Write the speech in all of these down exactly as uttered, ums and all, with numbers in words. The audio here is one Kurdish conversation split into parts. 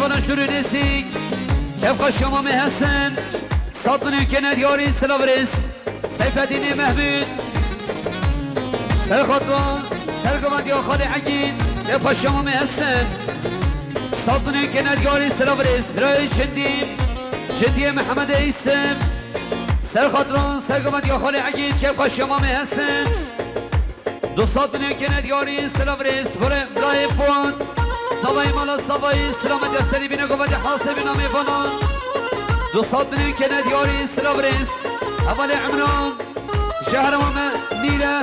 Şurû Nêsî, kevxweşiya Mamê Hesen, sed milyon kene diyarî silav rêz. Seyfedînê Mehmûd, serxatran, sergovendiya Xalê Egîd, kevxweşiya Mamê Hesen, sed milyon kene diyarî silav rêz. Birayê Cindî, Cindiyê Mihemedê Îsim, serxatran, sergovendiya Xalê Egîd, kevxweşiya Mamê Hesen. Du sed milyon kene diyarî silav rêz. Bore, birayê Fuat. Savayê mala Savayê, silametiya serî bîne govete hasê bîna mêvanan. Du sed milyon kene diyarî silav rêz. Hevalê Imran. Ji herêma me nîre.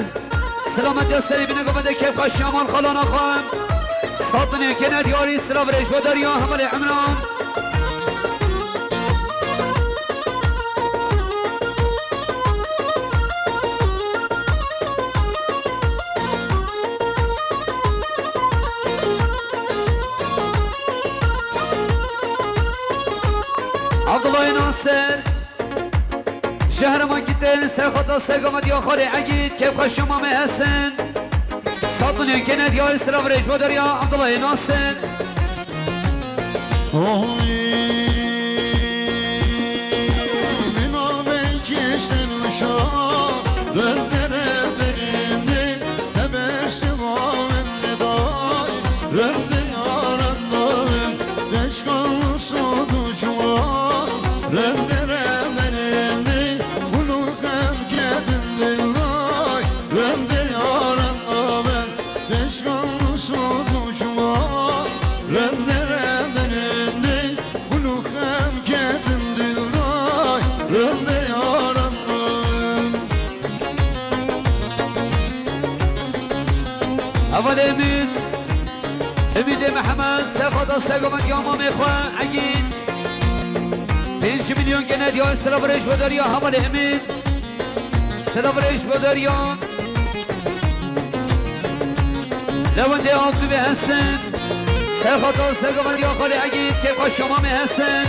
Silametiya serî bîne govete kevxweşiya mal xalana xwe. Sed milyon kene diyarî silav rêz. Bo dariya hevalê Imran. Abdullahê Nasir, ji herêma Gitên, serxata sergovendiya Xalê Egîd, kevxweşiya Mamê Hesen. Sed milyon kene diyarî silav rêz. Bo dariya Abdullahê Nasir. Oy, min avê kiştin mişa, rende rende rende, teber şiva wende day, rende ya renda wende, reşkan soz û şuwa, rende rende rende, gul û xem kedin dilay, rende ya renda wende. Eşkan soz û şuwa, rende, rende, rende, gul û xem ketin dilday, rende yaran min. Hevalê Ümit, Ümidê Mihemed, serxata sergovendiya mamê xwe Egîd. Pênc milyon kene diyar silav rêz bo dariya hevalê Ümit. Silav rêz bo dariya. Lewendê Akbîbê Hesen. Serxata sergovendiya Xalê Egîd, kevxweşiya Mamê Hesen.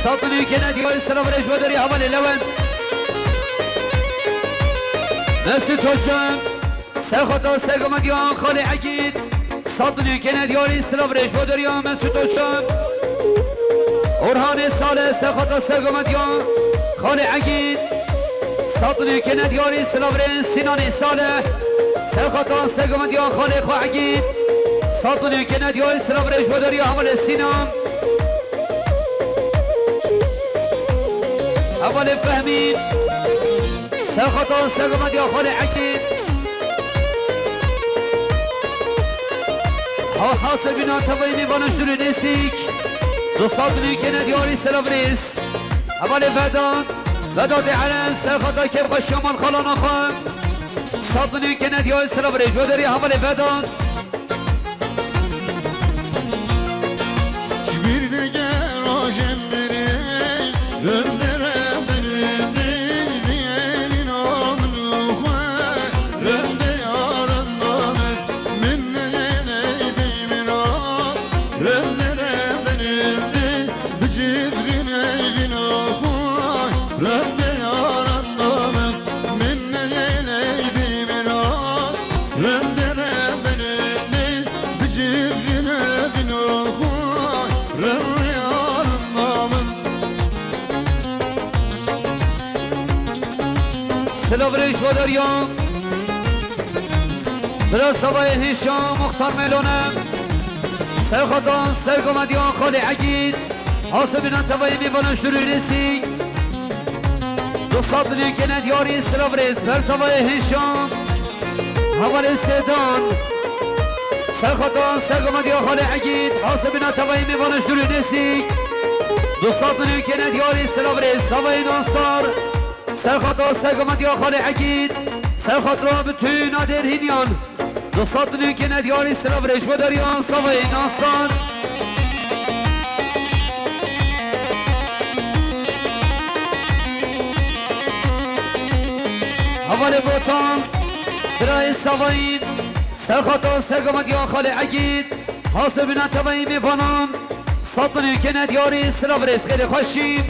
Sed milyon kene diyarî silav rêz bo dariya hevalê Lewend. Mesut Hocam. Serxata sergovendiya Xalê Egîd. Sed milyon kene diyarî silav rêz bo dariya Mesut Hocam. Orhanê Salih, serxata sergovendiya Xalê Egîd. Sed milyon kene diyarî silav rêz Sinanê Salih. Serxata sergovendiya Xalê xwe Egîd. Sed milyon kene diyarî silav rêz bo dariya hevalê Sinan. Hevalê Fehmî. Serxata sergovendiya Xalê Egîd. Ha, hasebîna tevayî mêvana ji dûrê nêsîk. Du sed milyon kene diyarî silav rêz. Hevalê Vedat. Vedatê Erem, serxata kevxweşiya mal xalana xwe. Sed milyon kene diyarî silav rêz bo dariya hevalê Vedat. Ji bîr neke rojên berê, rende, rende, rende, bîyelî namê xwe, rende ya renda min, min neyê ney bî min a, rende, rende, rende, bi civrî ney vîna xwe, rende ya renda min. Min neyê ney bî min a, rende, rende, rende, bi civrî nevîna xwe, rende ya renda min. Silav rêz bo dariya. Bira Savayê Hêşa, Muxtar Melone. Serxata sergovendiya Xalê Egîd. Hasebîna tevayê mêvana ji dûrê nêsî. Du sed milyon kene diyarî silav rêz. Bersavayê Hêşan. Hevalê Sêdan. Serxata sergovendiya Xalê Egîd. Hasebîna tevayê mêvana ji dûrê nêsî. Du sed milyon kene diyarî silav rêz. Savayê Nasar. Serxata sergovendiya Xalê Egîd. Serxatra bitûna dêrhîniyan. Du sed milyon kene diyarî silav rêz bo dariya Savayê Nasar. Hevalê Botan, birayê Savayî, serxata sergovendiya Xalê Egîd, hasebîna tevayî mêvanan, sed milyon kene diyarî silav rêz xêrê xweşî.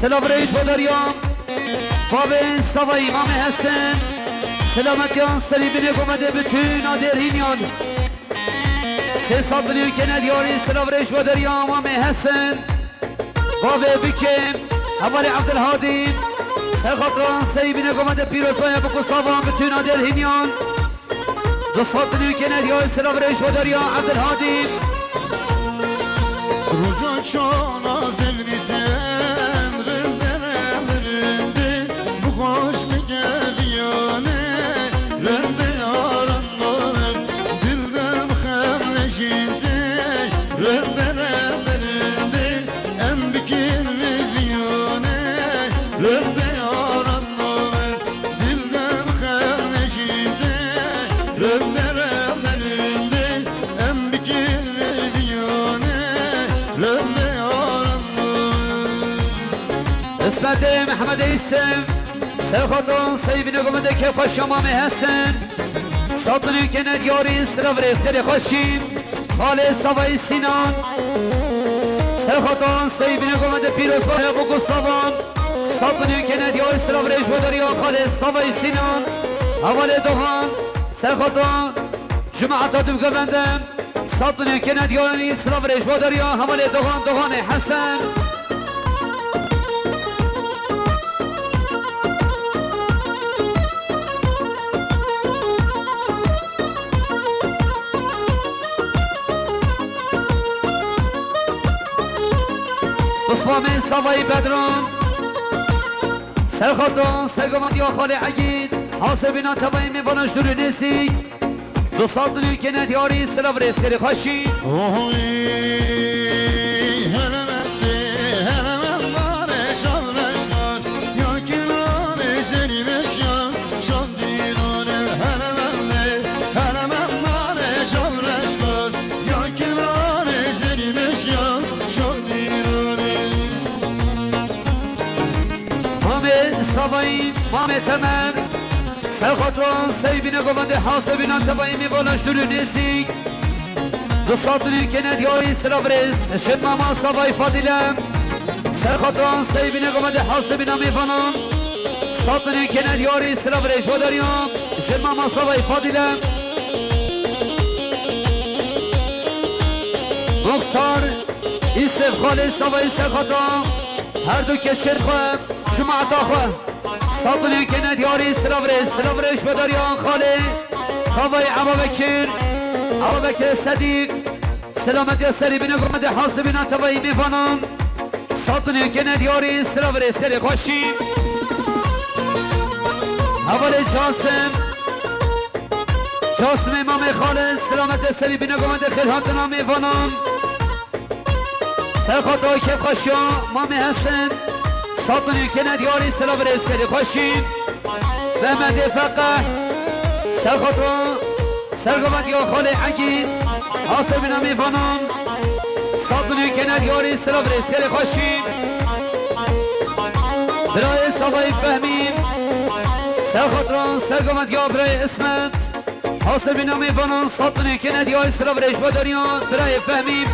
Silav rêz bo dariya bavê Savayî Mamê Hesen. Silametiya serî binê govedê bitûna dêrhîniyan. Sê sed milyon kene diyarî, silav rêş bo deriya Mamê Hesen. Bavê bikê, hevalê Evdilhadî. Ser xatran Seybîne govende pîroz baya bi ku savan bi tûna dêr hîniyan. Du sed milyon kene diyarî, silav rêş bo deriya Evdilhadî. Roja çana zevnî te em rinde, em rinde, bi xweş bike viyane, rinde yaran navê, dil de bi xem nejî te, rinde, rinde, rinde, em bikin vê viyane, rinde yaran navê, dil de bi xem nejî te, rinde, rinde, rinde, em bikin vê viyane, rinde yaran navê. Ismetê Mehmedê Îsem, ser xatran Seybîne govende kêfxweşiya Mamê Hesen. Sed milyon kene diyarî, silav rêz xêrê xweşî. Xalê Savayî Sînan. Ser xatran Seybîne govende pîroz bo, bo ku savan. Sed milyon kene diyarî, silav rêş bo deriya xalê Savayî Sînan. Hevalê Doxan. Ser xatran cemaeta dû govende. Sed milyon kene diyarî, silav rêş bo deriya hevalê Doxan, Doxanê Hesen. Bismamê Savayî Bedran. Ser xatran, ser govend ya xalê Egîd. Hasibîna tevayê mêvanan ji dûr û nêzîk. Du sed milyon kene diyarî, silav rêz xêrê xweşî. Oy, hele mendê, hele mendane şav reşkar, ya kinane serî meşya, şandînane hele mendê, hele mendane şav reşkar, ya kinane serî meşya, şandînane. Mamê Savayî, Mamê Temer, ser xatran Seybîne govendê Hasibîna tevayê mêvanan ji dûr û nêzîk. Du sed milyon kene diyarî, silav rêz, ji mama Savayî Fadîle. Ser xatran Seybîne govendê Hasibîna mêvanan. Sed milyon kene diyarî, silav rêş bo deriya, ji mama Savayî Fadîle. Muxtar, Îsef xalê Savayî ser xatran, her du keçên xwe, cemaeta xwe. Sed milyon kene diyarî, silav rêz, silav rêş bo deriya xalê Savayî Ebabekir, Ebabekir Sedîq. Selametiya serî bine govendê Hasibîna tevayî mêvanan. Sed milyon kene diyarî, silav rêz xêrê xweşî. Hevalê Casim. Casimê Mamê Xalid, selametiya serî bine govendê xêrhatina mêvanan. Ser xatira kêfxweşiya Mamê Hesen. Sed milyon kene diyarî, silav rêz xêrê xweşî. Mehmedê Feqeh. Ser xatira sergovendiya xalê Egîd. Hasibîna mêvanan. Sed milyon kene diyarî, silav rêz xêrê xweşî. Birayê Savayî Fehmî. Ser xatira sergovendiya birayê Ismet. Hasibîna mêvanan, sed milyon kene diyarî, silav rêş bo deriya birayê Fehmî.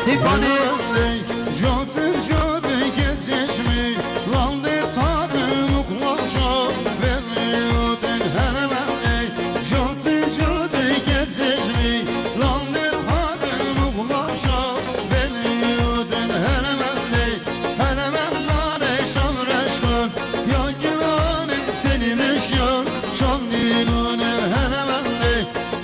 Sîpanê. Hele mendane şav reşkan, ya kinane serî meşya, şandînane hele mendê,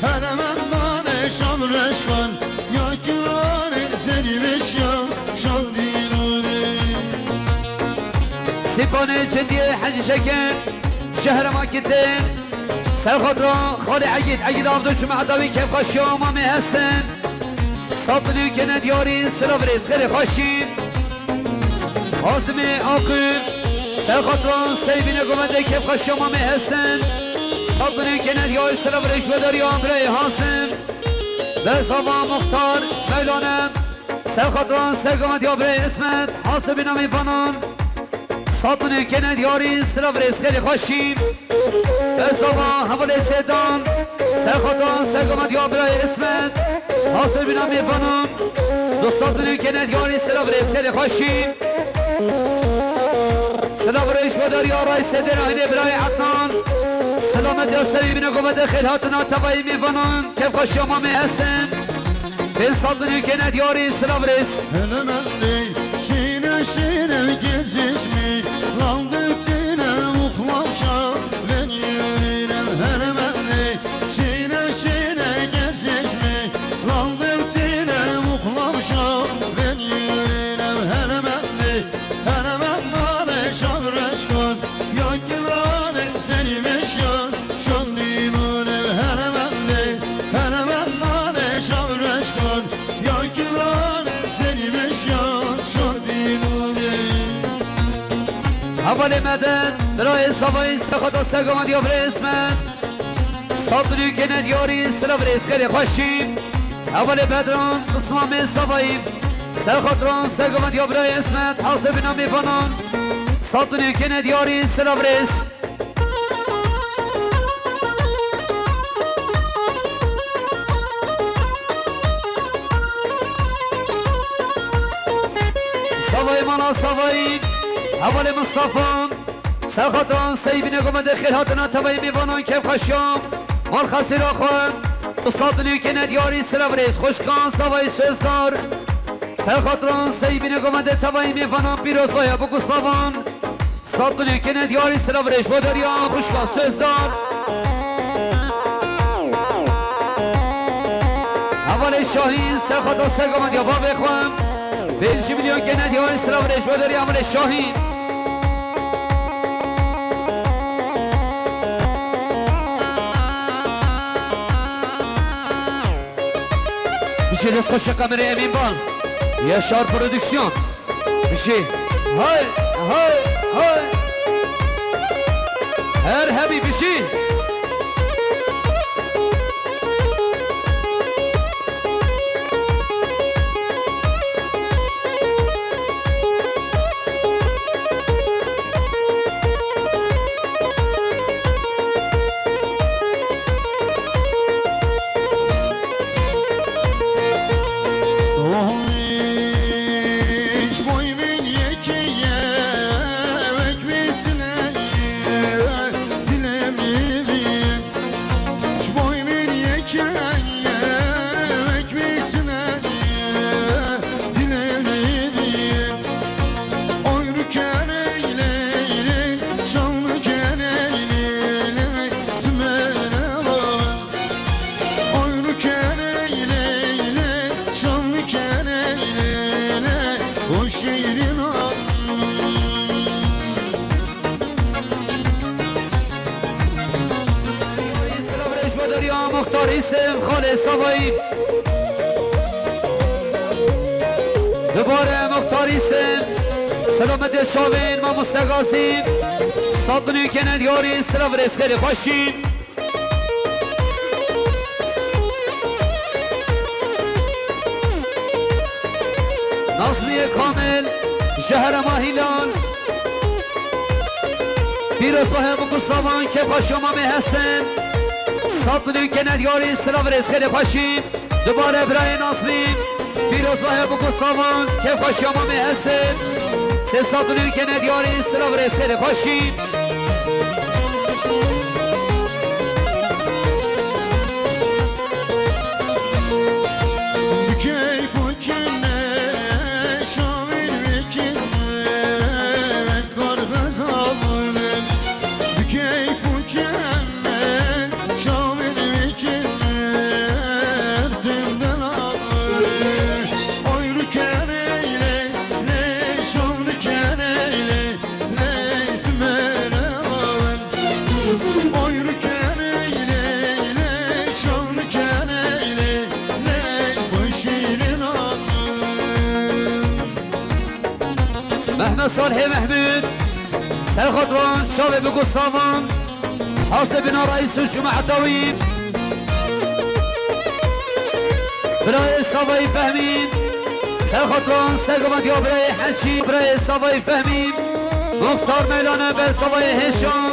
hele mendane şav reşkan, ya kinane serî meşya, şandînane. Sîpanê cindiyê Hecî Şekir, şehre Makîtê, ser xatira xalê Egîd, Egîd Abdû, cemaeta wî kêfxweşiya Mamê Hesen. Sed milyon kene diyarî, silav rêz xêrê xweşî. Azimê Aqû, ser xatira Seybîne govendê kêfxweşiya Mamê Hesen. Sed milyon kene diyarî, silav rêş bo deriya birayê Hasim. Berzava Muxtar Mewlane, ser xatira sergovendiya birayê Ismet, Hasibîna mêvanan. Sed milyon kene diyarî, silav rêz xêrê xweşî. Berzava hevalê Sêdan, ser xatira sergovendiya birayê Ismet, Hasibîna mêvanan. Du sed milyon kene diyarî, silav rêz xêrê xweşî. Silav rêj bo dariya ray sedên aynê birayê Ednan. Selamet ya serî bine, gomede xêr hatina tevayî mêvanan, kevxweşiya mamê Hesen. Pênc sed nûkene diyarî silav rêz. Hele mendê şîne şîne gezişmî, lal devtine uxlavşa, ven yürüyem hele mendê şîne şîne gezişmî, lal devtine uxlavşa, ven yürüyem hele mendê. Hele mendane şavreşkan, ya kilane seni meşyan, şandîmane hele mendê, hele mendane şavreşkan, ya kilane seni meşyan, şandîmane. Hevalê Medet, birayê Savayî, sexata segawan diya birê Esmet. Sed nûkene diyarî silav rêz xêrê xweşî. Hevalê Bedran, qismamê Savayî. Ser xatiran, ser gavend ya birayê Esmet, hesê bîna mêvanan. Sed nûkene diyarî silav rêz. Savayî mala Savayî. Hevalê Mistafan. Ser xatiran seyvîne gomede xêr hatina tevayî mêvanan kevxweşiya. Mal xesîra xwe. Û sed nûkene diyarî silav rêz xweşkan Savayî Sözdar. Ser xatiran seyvîne gomede tevayî mêvanan pîrozbaya biku savan. Sed nûkene diyarî silav rêz bo dariya xweşka Sözdar. Hevalê Şahîn ser xata ser gomediya bavê xwe. Pêncî milyon kene diyarî silav rêj bo dariya Hevalê Şahîn. Biçe dest xweşe kamerê Emîn Bal. Yaşar Prodüksiyon. Biçe. Hay, hay, hay. Her hebî biçe. Silav rêj bo dariya Muxtar Îsim, xalê Savayî. Dubare Muxtar Îsim, selametê çavên mamoste Gazî. Sed nûkene diyarî silav rêz xêrê xweşî. Nazmiye Kamil, ji herema Hîlal. Pîroz bahe biku savan, kêfa şoma mê Hesen. Sed nûkene diyarî silav rêz xêrê xweşî. Dubare birayê Nazmîn, pîroz bahe biku savan, kêfa şoma mê Hesen. Sê sed nûkene diyarî silav rêz xêrê xweşî. Bi keyf û kine şavên wekî wek kar xezalin. Bi keyf û kine şavên wekî wek tim delal. Oy rû kereyle, lê şav rû kereyle. Leyt mere awen. Oy rû kereyle, lê şav rû kereyle, ley xweşîrin awen. Mehmet Salihê Mehmûd, ser xatiran çavê biku savan. Hasibîna Reîs û Cuma Etawî. Birayê Savayî Fehmî. Ser xatiran ser gavend ya birayê Hecî. Birayê Savayî Fehmî. Muxtar Meylane ber Savayê Hêşan.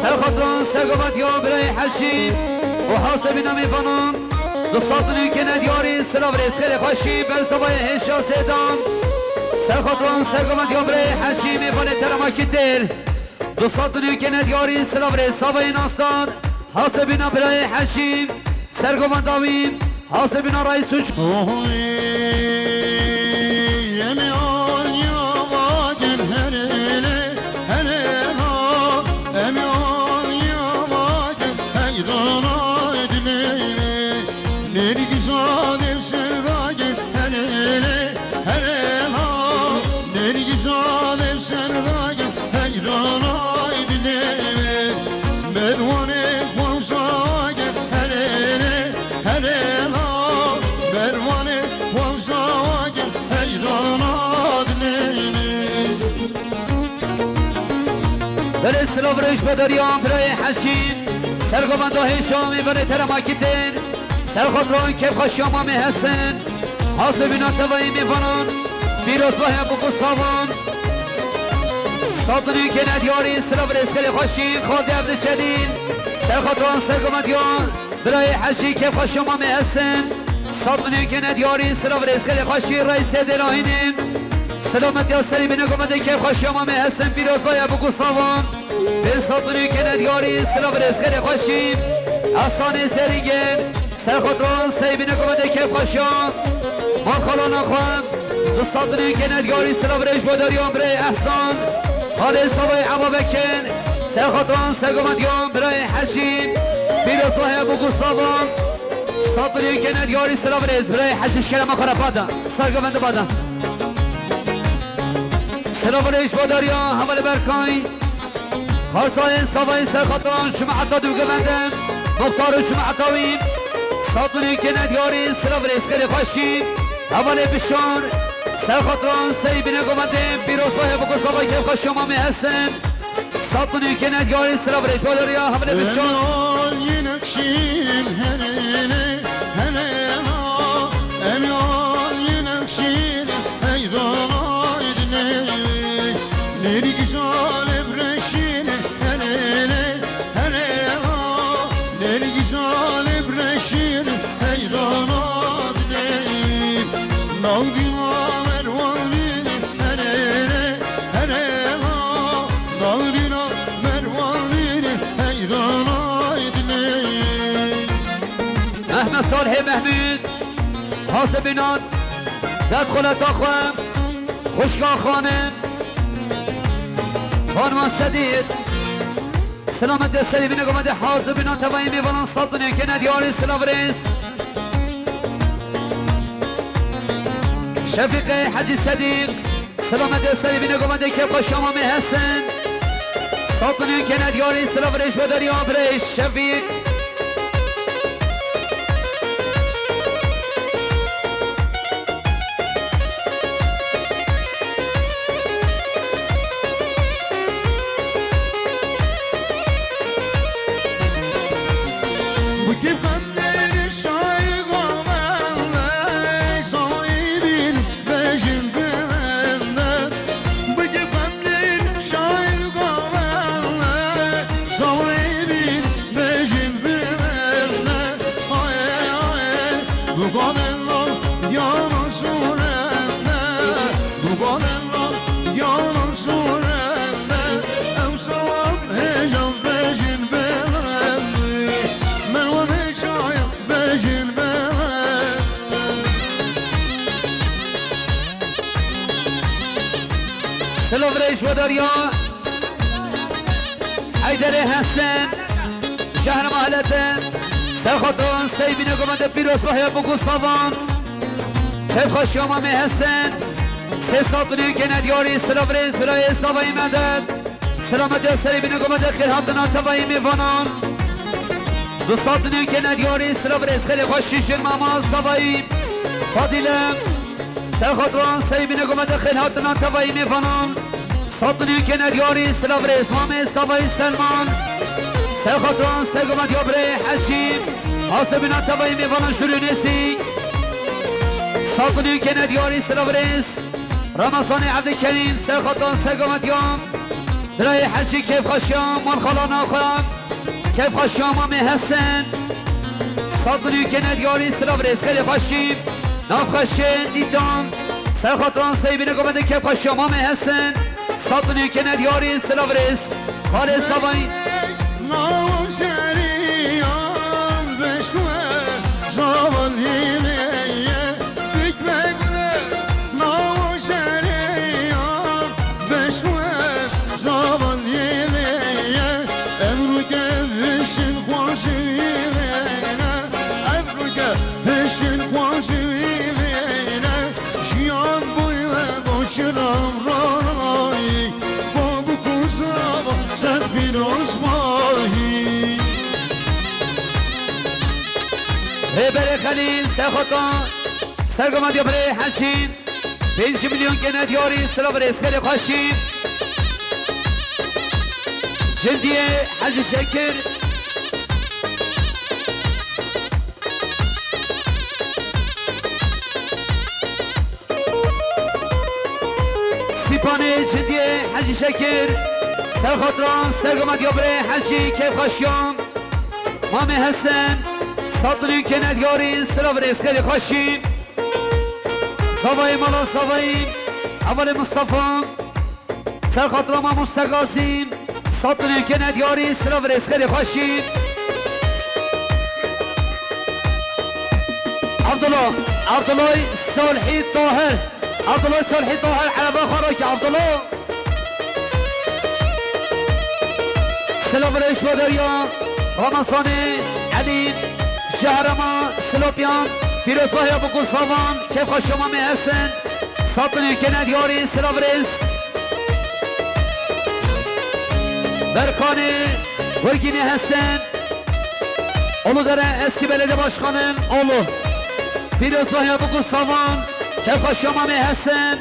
Ser xatiran ser gavend ya birayê Hecî. Û hasibîna mêvanan. Du sed nûkene diyarî silav rêz xêrê xweşî ber Savayê Hêşa Zêdan. Ser xatran, ser govend ya birayê Hecî, mêvanê terema Kitir. Du sed û nî kene diyarî, silav rê savayê nasar. Hasebîna birayê Hecî, ser govenda wî. Hasebîna rayîs û Oy, em ê anya vakin herêlê, herêla, em ê anya vakin heydanay dilê. Nêrgîza dev serdagê herêlê, herêla. Nêrgîza dev serdagê heydanay dilê. Merwanê xwemsa wagê herêlê, herêla. Merwanê xwemsa wagê heydana dilê. Belê silav rêj bo dariya birayê Hecî. Ser govenda hêşa mêvanê terema Kitir. Ser xatran kêfxweşiya mamê Hesen. Hasebîna tevayê mêvanan. Pîrozbahiya bûk û savan. Sed û nî kene diyarî, silav rêz xêlê xweşî. Xaldê Evdê Celîl. Ser xatran, ser govenda birayê Hecî, kêfxweşiya mamê Hesen. Sed û nî kene diyarî, silav rêz xêlê xweşî. Reysê Dêrahînê. Silametiya serî bîne govendê, kêfxweşiya mamê Hesen. Pîrozbahiya bûk û savan. Pênc sed û nî kene diyarî, silav rêz xêlê xweşî. Ehsanê Zerîngên, ser xatran, sey bîne govendê, kêfxweşiya. Mal xalana xwe. Du sed û nî kene diyarî, silav rêj bo dariya birayê Ehsan. Xalê savayê Eba Bekir, ser xatran, ser govenda birayê Hecî. Pîrozbahiya bûk û savan. Sed û nî kene diyarî, silav rêz birayê Hecî, ji kerema xwe re bada. Ser govenda bada. Silav rêj bo dariya hevalê Berkay. Xarsayên savayê ser xatran, çûme heta dû govendin. Muxtar û çûme heta wî. Sed û nî kene diyarî, silav rêz xêlê xweşî. Hevalê Bişar, ser xatran, sey bîne govendê. Pîrozbahiya bûk û sava, kêfxweşiya mamê Hesen. Sed û nî kene diyarî, silav rêj bo dariya hevalê Bişar. Em yal yinek şîrin herêlê, herêla. Em yal yinek şîrin heydanay dilê. Nêrgîza lêv reşîne herêlê, herêla. Nêrgîza lêv reşîne heydana dilê. Navdîna merwan bîne herêlê, herêla. Navdîna merwan bîne heydanay dilê. Mehmet Salihê Mehmûd. Hasebîna dad xuleta xwe, xwişka xanim, xanima Sedîq. Silamet de serî bîne govendê, hasebîna tevayê mêvanan, sed û nî kene diyarî, silav rêz. Şefîqê Hecî Sedîq. Silamet de serî bîne govendê, kêfxweşiya mamê Hesen. Sed û nî kene diyarî, silav rêj bo dariya birayê Şefîq. Bikî qendêrî şayî govende, sahibîn bejin bende. Bikî qendêrî şayî govende, sahibîn bejin bende. Aye, aye, bu kadar yana surende, bu kadar yana surende. Ew sawab hêjan bejin bende. Merwan hêşaya bejin bende. Silav rêj bo dariya Heyderê Hesen, şehra Mahlete, ser xatran sey bîne govende pîrozbahiya bûk û savan. Kêfxweşiya mamê Hesen, sê sed û nî kene diyarî, silav rêz birayê savayî Medet. Silametiya serê bîne govende xêr hatina tevayî mêvanan. Du sed û nî kene diyarî, silav rêz xêlê xweşî jin mama savayî Fadîle. Ser xatran sey bîne govende xêr hatina tevayî mêvanan. Sed û nî kene diyarî, silav rêz mamê savayî Selman. Ser xatran sey govende ya birê Hecî. Hasebîna tevayî mêvanan ji dûr û nêzîk. Sed û nî kene diyarî, silav rêz Ramazanê Evdîkerîm, ser xatran sey govende ya birayê Hecî, kêfxweşiya malxalana xwe, kêfxweşiya mamê Hesen. Sed û nî kene diyarî, silav rêz xêlê xweşî, navxweşê dîtan. Ser xatiran sey bîne govendê kêfxweşiya mamê Hesen. Sat û nîvkê nediyarî silav rêz. Xalê Savayî. Navşeriyan beşwe zavalî veye. Bikmekle navşeriyan beşwe zavalî veye. Evruke vişin xwaşî veyne. Evruke vişin xwaşî veyne. Jiyan boy ve boşiram ronayî. Bo bikuza set pîroz mahî. Rêberê Xelîl Sexota. Sergoma diya birê Hecî. Pênc milyon kê nediyarî silav rêz xêrê xweşî. Cindiyê Hecî Şekir. Sîpanê Cindiyê Hecî Şekir. Ser xatiran sergoma diya birê Hecî kêfxweşiyan. Mamê Hesen. Sat û nîvkê nediyarî silav rêz xêrê xweşî. Savayê mala Savayî. Hevalê Mistefa. Ser xatira mamoste Gazî, sat û nîvkê nediyarî silav rêz xêrê xweşî. Abdullah, Abdullah Salhî Tahir. Abdullah Salhî Tahir, ereba xwe rake Abdullah. Silav rêz bo deriya Ramazanê Elî, Jehrema Silopiyan, pîrozbahiya Bikû Savan, kêfxweşiya mamê Hesen. Sat û nîvkê nediyarî silav rêz. Berkanê Gurgînê Hesen. Uludere eski belediye başkanın oğlu. Pîrozbahiya Bikû Savan. Kêfxweşiya mamê Hesen.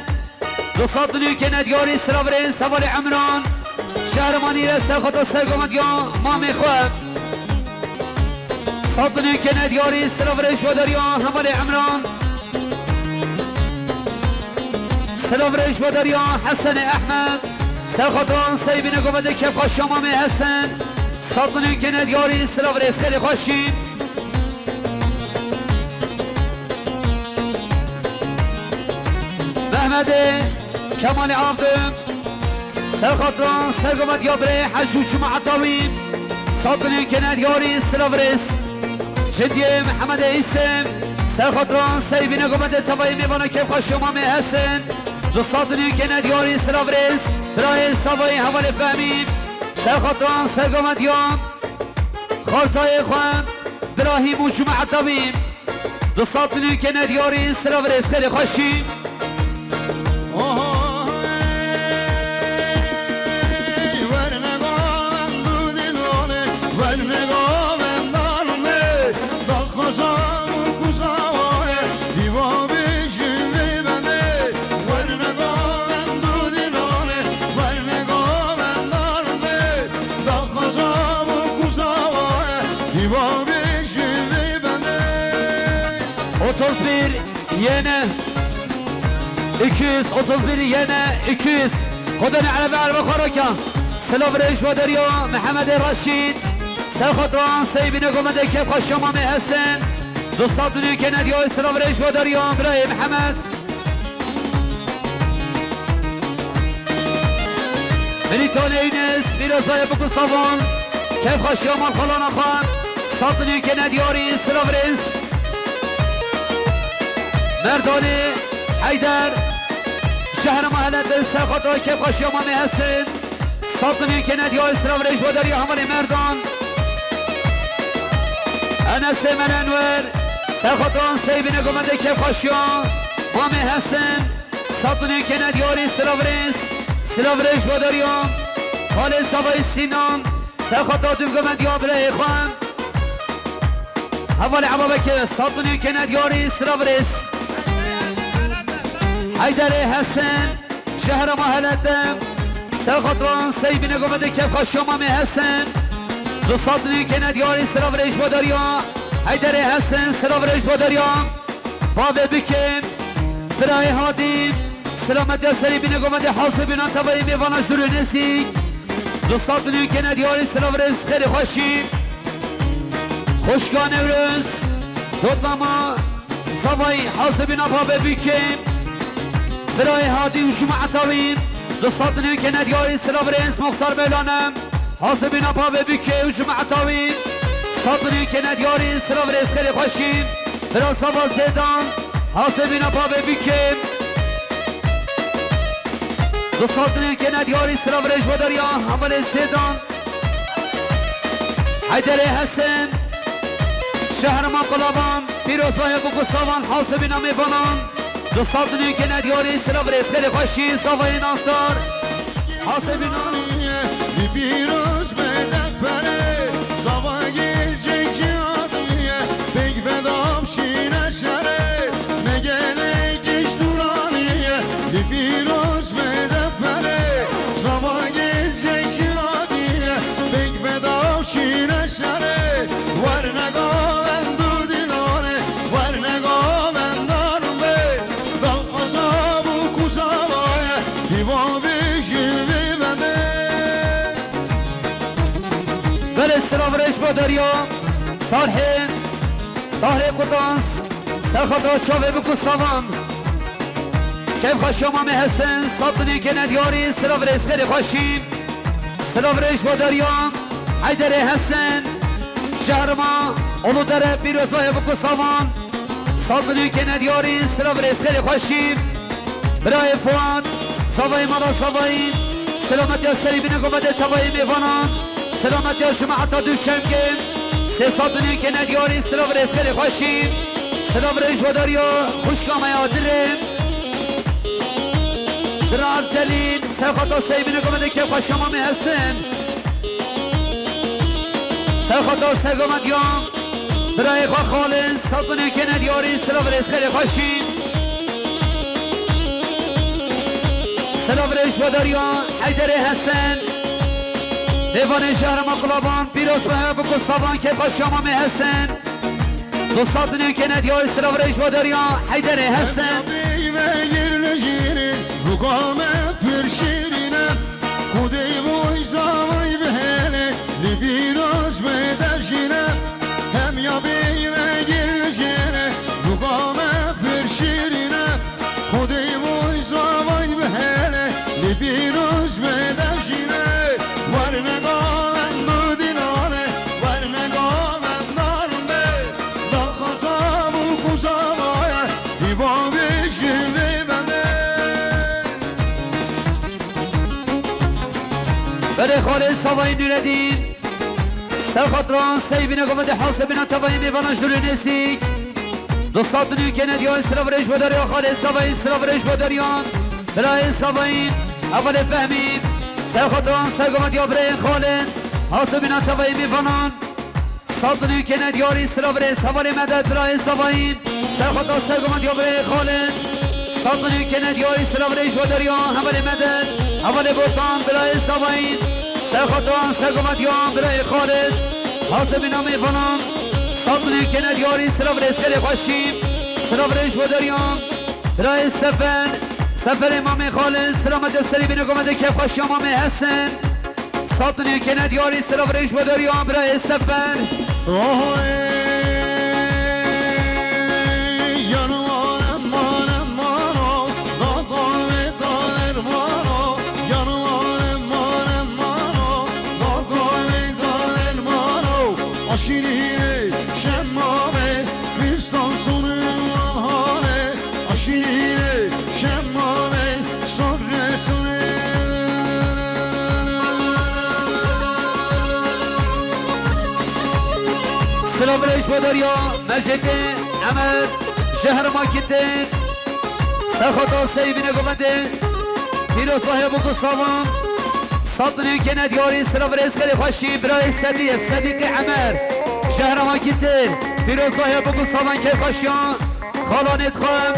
Du sat û nîvkê nediyarî silav rêz hevalê Emran. Şehremanî re serxata sergoma diya mamê xwe. Sat û nîvkê nediyarî silav rêz bo deriya hevalê Emran. Silav rêz bo deriya Hesenê Ehmed. Ser xatiran sey bîne govendê kêfxweşiya mamê Hesen. Sat û nîvkê nediyarî silav rêz xêrê xweşî. Mehmedê Kemalê Abdû. Ser xatiran sergoma diya birê Hecî û Cuma Etawî. Sat û nîvkê nediyarî silav rêz. Cindiyê Mihemedê Îsê. Ser xatiran sey bîne govendê tevayî mêvana kêfxweşiya mamê Hesen. Du sat û nîvkê nediyarî silav rêz. Birayê Savayî hevalê Fehmî. Ser xatiran sergoma diya xalzayê xwe Birahîm û Cuma Etawî. Du sat û nîvkê nediyarî silav rêz xêrê xweşî. Oho, hey, werne govendû dîlolê, werne govendalê, daxwaza û kuzawa ye, hîva bijî vê bendê, werne govendû dîlolê, werne govendalê, daxwaza û kuzawa ye, hîva bijî vê bendê. Otuz bir yeni. İki yüz otuz bir yeni iki yüz. Kodanê erebe erebe xwe rake. Silav rêz bo deriya Mihemedê Reşîd. Ser xatiran sey bîne govendê kêfxweşiya mamê Hesen. Du sat û nîvkê nediyarî silav rêz bo deriya birayê Mihemed. Milîtanê Yûnis, pîrozbahiya Bikû Savan, kêfxweşiya malxalana xwe, sat û nîvkê nediyarî silav rêz. Merdanê Heyder, Jehrema Heletin, ser xatira kêfxweşiya mamê Hesen, sat û nîvkê nediyarî silav rêz bo deriya hevalê Merdan. Enesê Melenwer, ser xatiran sey bîne govendê kêfxweşiya mamê Hesen. Sat û nîvkê nediyarî silav rêz, silav rêz bo deriya xalê Savayî Sînan, ser xata dûvgome diya birayê xwe. Hevalê Eba Bekir, sat û nîvkê nediyarî silav rêz. Heyderê Hesen, Jehrema Heletin, ser xatiran sey bîne govendê kêfxweşiya mamê Hesen. Du sat û nîvkê nediyarî silav rêz bo deriya Heyderê Hesen, silav rêz bo deriya. Bavê Bikê, birayê Hadî, silametiya serê bîne govendê hazir bînan tevayê mêvana ji dûr û nêzîk. Du sat û nîvkê nediyarî silav rêz xêrê xweşî. Xwişka Newroz, dotmama Savayî hazir bîna bavê Bikê. Birayê Hadî û cemaeta wî, du sed nûkê nediyarî silav rêz Muxtar Mewlana, Hasibîna Pavê Bûkê û cemaeta wî, sed nûkê nediyarî silav rêz xêrê xweşî, bira Sava Zêdan, Hasibîna Pavê Bûkê, du sed nûkê nediyarî silav rêz ji bo dariya hevalê Zêdan. Heyderê Hesen, Şehrema Qulavan, pîroz baye bûk û savan, Hasibîna mêvanan, du sed nûkê nediyarî silav rêz xêrê xweşî, Savayê Nasar, Hasibîna. Bi pîroz be defere, Sava gelcek şadiye, pek vedam şîne şere, me gelek iş duraniye, bi pîroz be defere, Sava gelcek şadiye, pek vedam şîne şere, werne gavendu dinane, werne gavendan be, dal xasabu kuzawaye, hiva bêjin vê bende. Belê silav rêz bo dariya, Salhê, Tahrê Kutans, Serxata çavê bûk û savan. Kevxweşiya Mamê Hesen, sed nûkê nediyarî, silav rêz xêrê xweşî. Silav rêz bo dariya, Heyderê Hesen, Şehrema, Uludere, pîroz baye bûk û savan. Sed nûkê nediyarî, silav rêz xêrê xweşî. Birayê Fuat, Savayê mala Savayî, silametiya serî bîne govendê tevayê mêvanan, silametiya cemaeta Dûçemkê, sê sed nûkê nediyarî, silav rêz xêrê xweşî, silav rêz bo dariya xwişka me ya Dirê, Dira Evcelîn, Serxata serî bîne govendê kevxweşiya Mamê Hesen. Serxata sergometiya birayê xwe Xalid, sed nûkê nediyarî, silav rêz xêrê xweşî. Silav rêz bo dariya Heyderê Hesen. Mêvanê Şehrema Qulavan, pîroz be bûk û savan kevxweşiya Mamê Hesen. Du sed nûkê nediyarî, silav rêz bo dariya Heyderê Hesen. Beyve girnijînî, rûka me pir şîrîn e. Xwedê boy zavay bihêle, li pîroz be devjîne. Hem ya beyve girnijînî, rûka me pir şîrîn e. Xwedê boy zavay bihêle, li pîroz be devjîne. Werne gavendu dinane, werne gavendan be. Belê Xalê Savayî Nûredîn. Serxatran, seyvîne govendê Hewsebîna tevayî mêvana ji dûrê nêzîk. Du sed nûkê nediyarî, silav rêz bo dariya Xalê Savayî, silav rêz bo dariyan. Birayê Savayî, hevalê Fehmî. Serxatran, sergovetiya birayê Xalid. Hewsebîna tevayî mêvanan. Sed nûkê nediyarî, silav rêz hevalê Medet, birayê Savayî. Serxata sergometiya birayê Xalid. Sed nûkê nediyarî, silav rêz bo dariya hevalê Medet, hevalê Botan, birayê Savayî. Serxata sergometiya birayê Xalid. Hewsebîna mêvanan. Sed nûkê nediyarî, silav rêz xêrê xweşî, silav rêz bo dariya birayê Sefer. Seferê Mamê Xalid, silametiya serî bîne govendê kevxweşiya Mamê Hesen. Sed nûkê nediyarî, silav rêz bo dariya birayê Sefer. Oho, ey, yanım aman, aman, o, dada ve taler mano, yanım aman, aman, o, dada ve taler mano, aşirine şemmame, fistan sonu alhane. Aşîrê şemame sofre sone. Silav rêz bo dariya Mecêdê Emer, Şehrema Kitir. Serxata seyvîne govendê. Pîroz bahe bûk û savan. Sed nûkê nediyarî, silav rêz xêrê xweşî, birayê Sedîq, Sedîqê Emer. Şehrema Kitir. Pîroz bahe bûk û savan kevxweşiya. Xalanê dixwim,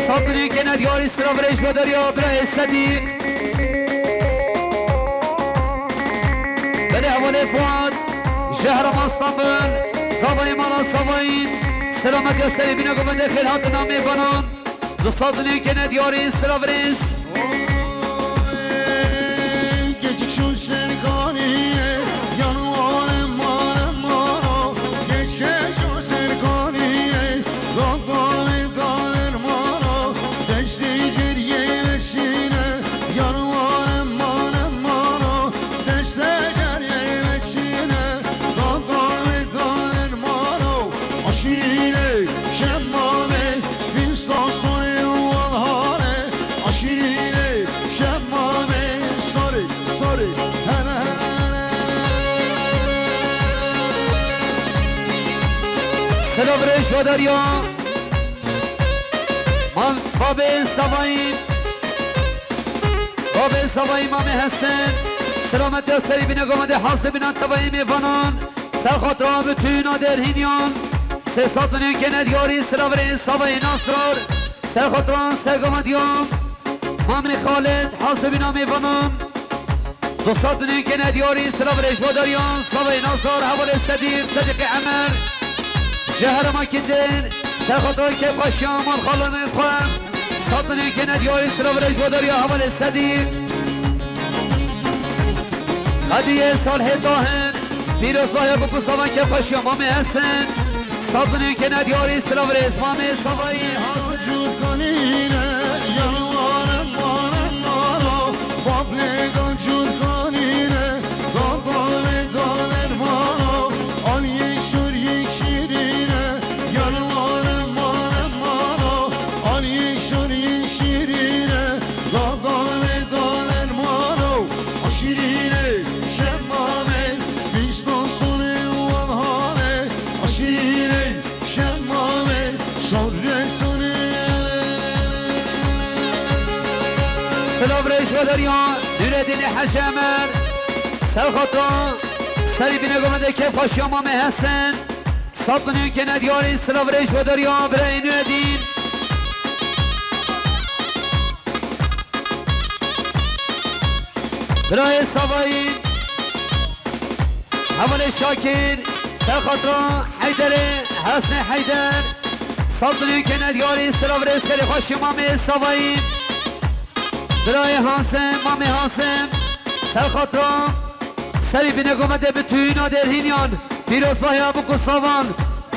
sed nûkê nediyarî, silav rêz bo dariya birayê Sedîq. Belê hevalê Fuat, Jehra Mastanbel, Zavayê Mala Savayî, silametiya serê bîne govendê xêr hatina mêvanan. Du sed nûkê nediyarî, silav rêz. Keçik şûn serkanî ye, yanu alem alem mano. Keçik şûn serkanî ye, dottorê daler mano. Deştê ceriyê Şîrînê şemamê, vîsta sorê û alhanê. A şîrînê şemamê, sorê, sorê, here, here, here. Silav rêş ve derya. Mam, babê Savayî. Babê Savayî, Mamê Hesen. Selamet ya serî bîne gomedê hazir bînan tevayê mêvanan. Ser xatira bütüna derhîniyan. Sê sed milyon kene diyarî silav rê Savayî Nasrar. Ser xatira ser gomediyan. Mamê Xalid, hazir bîna mêvanan. Du sed milyon kene diyarî silav rêş bo dariyan, Savayî Nasar, hevalê Sedîq, Sedîqê Emer. Ji herêma Kitir, ser xatira kêfxweşiya mal xalanên xwe. Sed milyon kene diyarî silav rêş bo dariya, hevalê Sedîq. Hediyê Salihê Tahir, pîrozbahiya bi ku savan kêfxweşiya Mamê Hesen. Sed milyon kene diyarî silav rêş Mamê Savayî. Cûrkanîne, yar mane, mane, mano, bablê dan cûrkanîne, dadalê daler mano, al yek şor yek şîrîne, yar mane, mane, mano, al yek şor yek şîrîne, dadalê daler mano, a şîrîne, şemame, vîsta sonê û alhane, a şîrîne, Şemame, şorê sonê. Silav rêş ve derya, Nûredînê Hecî Emer. Ser xatira, serî bîne gomedê kêfxweşiya Mamê Hesen. Sed milyon kene diyarî, silav rêş ve derya, birayê Nûredîn. Birayê Savayî. Hevalê Şakir, ser xatira Heyderê, Hesnê Heyder. Sed milyon kene diyarî, silav rêz xêrê xweşî Mamê Savayî. Birayê Hasim, Mamê Hasim, ser xatira serî bîne gomedê bi tûyîna derhîniyan. Pîrozbahiya bi ku savan.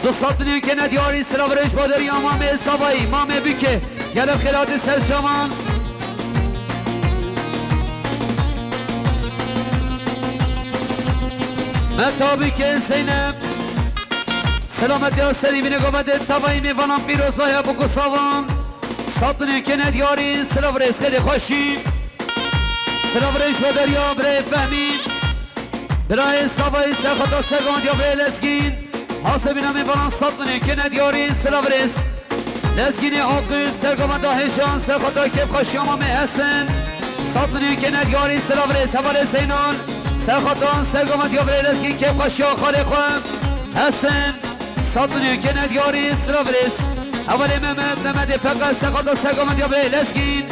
Du sed milyon kene diyarî silav rêş bo dariya Mamê Savayî, Mamê Bike, gelek xêr hatî ser çavan. Meta Bike Zeynep, selametiya serî bîne gomedê tevayî mêvanan pîrozbahiya bi ku savan. Sed milyon kene diyarî silav rêş xêrê xweşî. Silav rêş bo dariya birayê Fehmî. Birayê Savayî ser xata ser gomediya birayê Lezgîn. Hasê bîna mêvanan sed milyon kene diyarî silav rêz. Lezgînê Akif ser gomeda Hêjan ser xata kêfxweşiya Mamê Hesen. Sed milyon kene diyarî silav rêz. Hevalê Zeynal ser xata ser gomediya birayê Lezgîn kêfxweşiya xalê xwe Hesen. Sed milyon kene diyarî silav rêz. Hevalê Mehmet, Mehmetê Fekar ser xata ser gomediya birayê Lezgîn.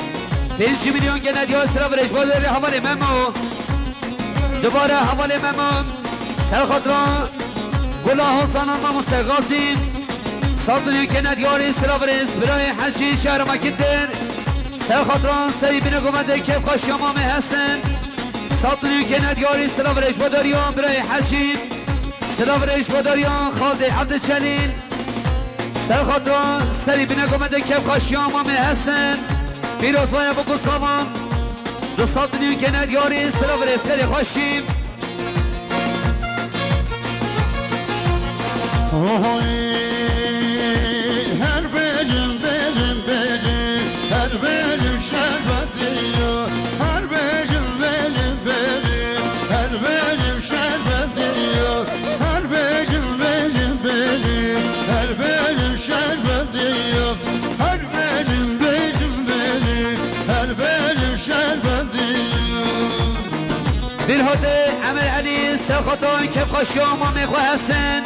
Pêncî milyon kene diyarî silav rêz. Bo derê hevalê Memo. Dubare hevalê Memo. Ser xatira Gula Hozanan Mamoste Gazî. Sed milyon kene diyarî silav rêz. Birayê Hecî şehra me Kitir. Ser xatira serî bîne gomedê kêfxweşiya Mamê Hesen. Sed milyon kene diyarî silav rêz bo dariya birayê Hecî. Silav rêz bo dariya Xaldê Ebdilcelîl. Ser xatira serî bîne gomedê kêfxweşiya Mamê Hesen. Pîrozbahiya bi ku savan. Du sed milyon kene diyarî silav rêz xêrê xweşî. Ohoy, her bêjim, bêjim, bêjim, her bêjim şerbet diyor. Her bêjim, bêjim, bêjim, her bêjim şerbet diyor. Her bêjim, bêjim, bêjim, her bêjim şerbet diyor. Her bêjim, bêjim, bêjim, her bêjim şerbet diyor. Bîrhatê Emir Elî, ser xata kêfxweşiya Mamê xwe Hesen.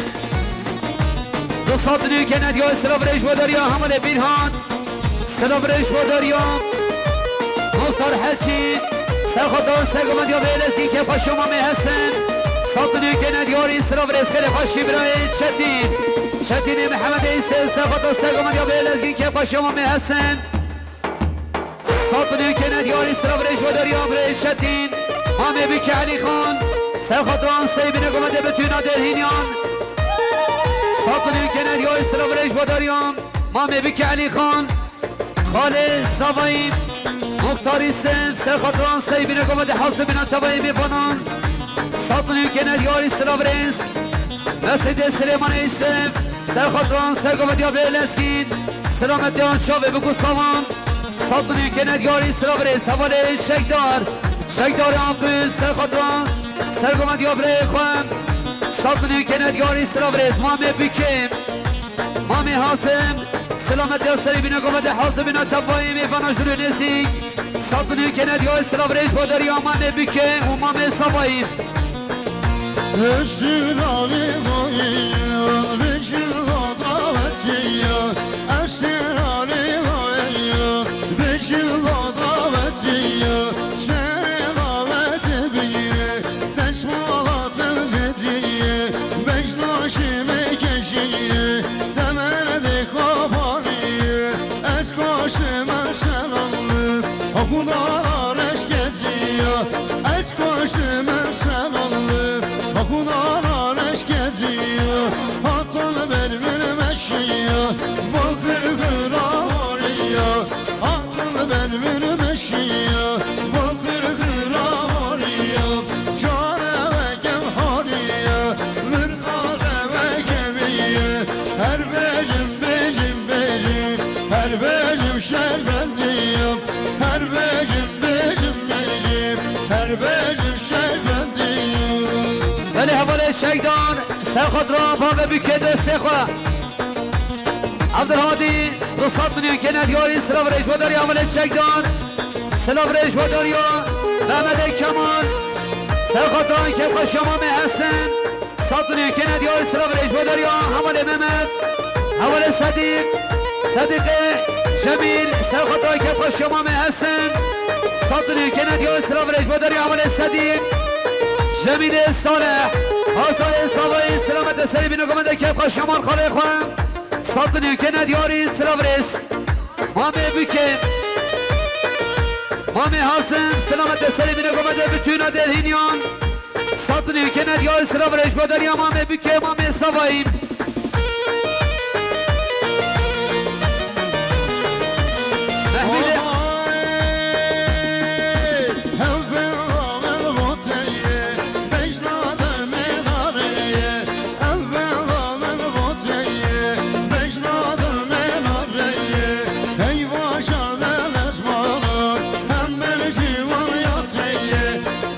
Du sed milyon kene diyarî silav rêz bo dariya hevalê Bîrhat. Silav rêz bo dariya Muxtar Hecî. Ser xata ser gomediya birayê Lezgîn kêfxweşiya Mamê Hesen. Sed milyon kene diyarî silav rêz xêrê xweşî birayê Çetîn. Çetînê Mihemedê Îsê ser xata ser gomediya birayê Lezgîn kêfxweşiya Mamê Hesen. Sed milyon kene diyarî silav rêz bo dariya birayê Çetîn. Mamê Bike Elî Xan. Ser xatiran serî bîne gomedê bi tûna derhîniyan. Sed milyon kene diyarî silav rêz bo dariya Mamê Bike Elî Xan. Xalê Savayî Muxtarî Sev. Ser xatiran serî bîne gomedê hazir bîna tevayê mêvanan. Sed milyon kene diyarî silav rêz. Mesêdê Silêmanê Îsev. Ser xatiran, ser gavediya bê Lezgîn, selametiyan çavê biku savan. Sat milyon kene diyarî, silav rêz hevalê çekdar. Çekdarê Akil, ser xatiran, ser gavediya birê xwe. Sat milyon kene diyarî, silav rêz mamê Bikê. Mamê Hasim, selametiya serê bîna gavede Hasim bîna tevayê mêvana jûrê nêzîk. Sat milyon kene diyarî, silav rêz badariya mamê Bikê û mamê Savayî. Eşirali goyun, beşi davetiye. Eşirali goyun, beşi davetiye. Şerê daveti bigire, teşmalatın zediye. Beş naşime keşiye, temerde kopariye. Ez koştum Erşen oğlu, okullar eşkeziye. Ez koştum Erşen oğlu, okullar eşkeziye. Hatun bermir meşiye, bu kırkıra horiye. Hatun bermir meşiye, bu kırkıra horiye. Çare ve kevhariye, min taze ve keviye. Her bejim, bejim, bejim, her bejim şerbendiye. Her bejim, bejim, bejim, her bejim şerbendiye. Belê hevalê çekdar, ser xwe dira, bavê Bikê dostê xwe. Abdülhadi, du sed milyon kene diyarî, silav rêj bo dariya hevalê çekdar. Silav rêj bo dariya Mehmedê Kemal. Ser xwe dira kevxweşiya mamê Hesen. Sed milyon kene diyarî, silav rêj bo dariya hevalê Mehmet. Hevalê Sedîq. Sedîqê Cemîl, ser xwe dira kevxweşiya mamê Hesen. Sed milyon kene diyarî, silav rêj bo dariya hevalê Sedîq. Cemîlê Saleh. Hazayê Savayî, selametê serê bîne gomede kevxweşiya mal xalê xwe. Sed milyon kene diyarî, silav rêz. Mamê Bikê. Mamê Hasim, selametê serê bîne gomede bütün adê hînyan. Sed milyon kene diyarî, silav rêj bo dariya mamê Bikê, mamê Savayî. Mehmîdê.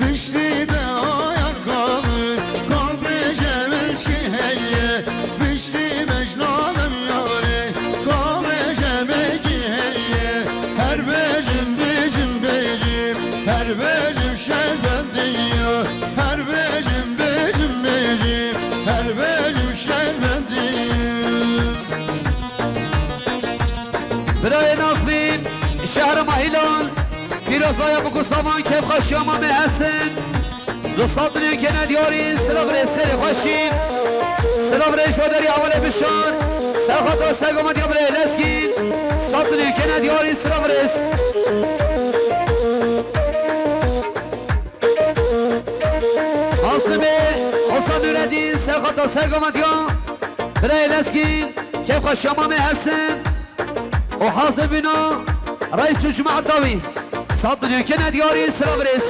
Piştî de ayar kalır, kalbê cemil çi heye. Piştî mecnalim yarê, kalbê cemekî heye. Her bejim, bejim, bejim, her bejim şerbet diye. Her bejim, bejim, bejim, her bejim şerbet diye. Birayê Nazmîn, şehra Mahîlan, pîrozbaya bi ku savan kevxweşiya mamê Hesen. Du sed milyon kene diyarî, silav rêz xêrê xweşî. Silav rêz bo derî hevalê Bişar. Ser xata ser gometiya birê Lezgîn. Sed milyon kene diyarî, silav rêz. Aslimê Hasan Nureddin, ser xata ser gometiya birê Lezgîn. Kevxweşiya mamê Hesen. û hazir bîna reîs û cemaeta wî. Sed milyon kene diyarî, silav rêz.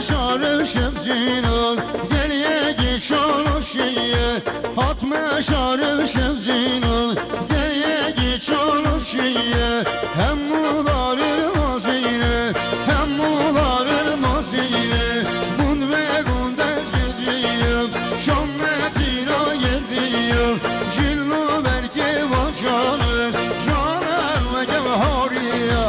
Şarım şevzînan, gel yekî şanoşiye. Hatme şarım şevzînan, gel yekî şanoşiye. Hemû darên mazîne, hemû darên mazîne. Bûn ve gundez geciyim, şam metîna yerdiyim. Cillu berkê vaçanı, canım kevhariye.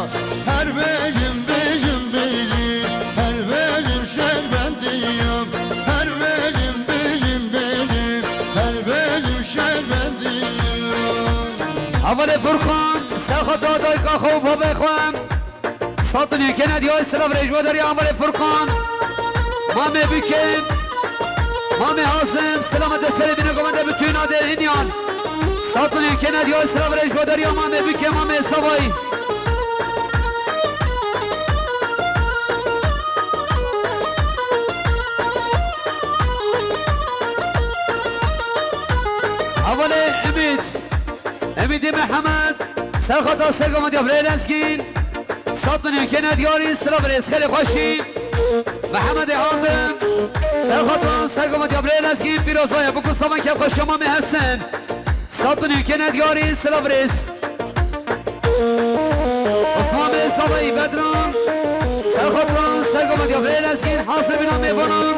Her bejim, bejim, bejim, her bejim şerbendiyim. Her bejim, bejim, bejim, her bejim şerbendiyim. Hevalê Furkan, ser xata dayka xwe û bavê xwe. Sed milyon kene diyay, silav rêj bo derî hevalê Furkan. Mamê Bikê. Mamê Hasim, selametê serê bîne gomende bütün adê hînyan. Sed milyon kene diyay, silav rêj bo derî mamê Bikê, mamê Savayî. Mihemed, serxata sergama diya birê Lezgîn. Sat milyon kene diyarî, silav rêz, xêrê xweşî. Mihemedê Adim, serxata sergama diya birê Lezgîn, pîroz baye, bûku savan kevxweşiya mamê Hesen. Sat milyon kene diyarî, silav rêz. Osman Bey Savayî Bedran, serxata sergama diya birê Lezgîn, hasibîna mêvanan.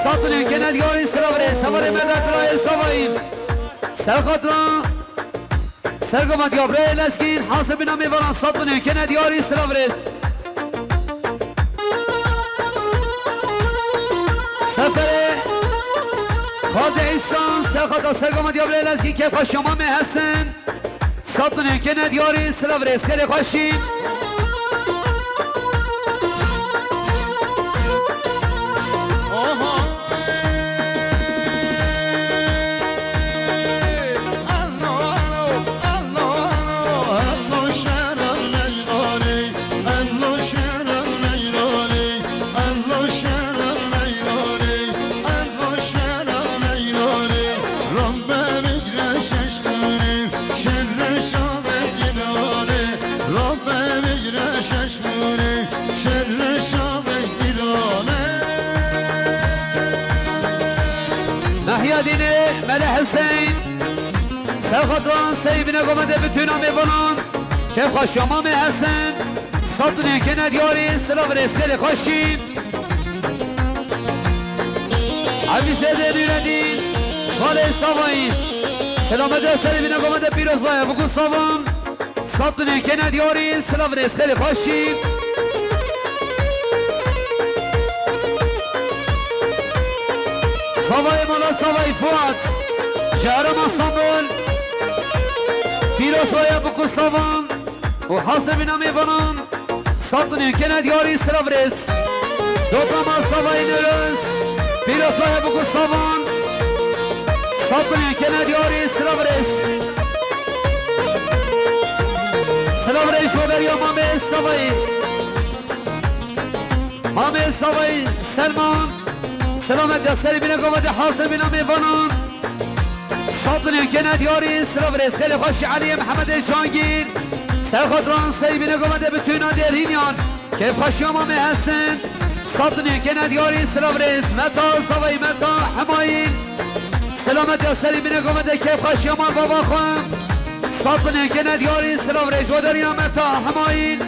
Sat milyon kene diyarî, silav rêz. Hevalê Medet Birayê Savayî. Serxatra sergama diya birê Lezgîn, hasibîna mêvanan sat milyon kene diyarî, silav rêz. Seferê Xaldê Îsan, serxata sergama diya birê Lezgîn, kevxweşiya mamê Hesen. Sat milyon kene diyarî, silav rêz, xêrê xweşî. Nahya Dînê Mele Hiseyn, serxatran Seybîne Gomedê, bitûna mêvanan, kevxweşiya mamê Hesen, sat milyon kene diyarî, silav rêz, xêrê xweşî. Evîzêdê Nûredîn, Xalê Savayî, silametiya serê bîne Gomedê, pîroz baye, bûku savan. Sat milyon kene diyarî, silav rêz, xêrê xweşî. Savayê mala Savayî Fuat, ji herêma Stenbol, pîroz baye, bûku savan û hasibîna mêvanan. Sat milyon kene diyarî, silav rêz. Dotama Savayî Newroz, pîroz baye, bûku savan. Sat milyon kene diyarî, silav rêz. Silav rêz ji bo beriya mamê Savayî. Mamê Savayî Selman, silametiya serê bîne Gomedê, hasibîna mêvanan. Sat milyon kene diyarî, silav rêz, xêrê xweşî. Eliyê Mihemedê Cangîr, serxatran Seybîne Gomedê, bitûna Dêrhînyan, kevxweşiya mamê Hesen. Sat milyon kene diyarî, silav rêz. Meta Savayî, Meta Hemayî, silametiya serê bîne Gomedê, kevxweşiya mal bava xwe. Sat milyon kene diyarî, silav rêz, ji bo beriya Meta Hemayî.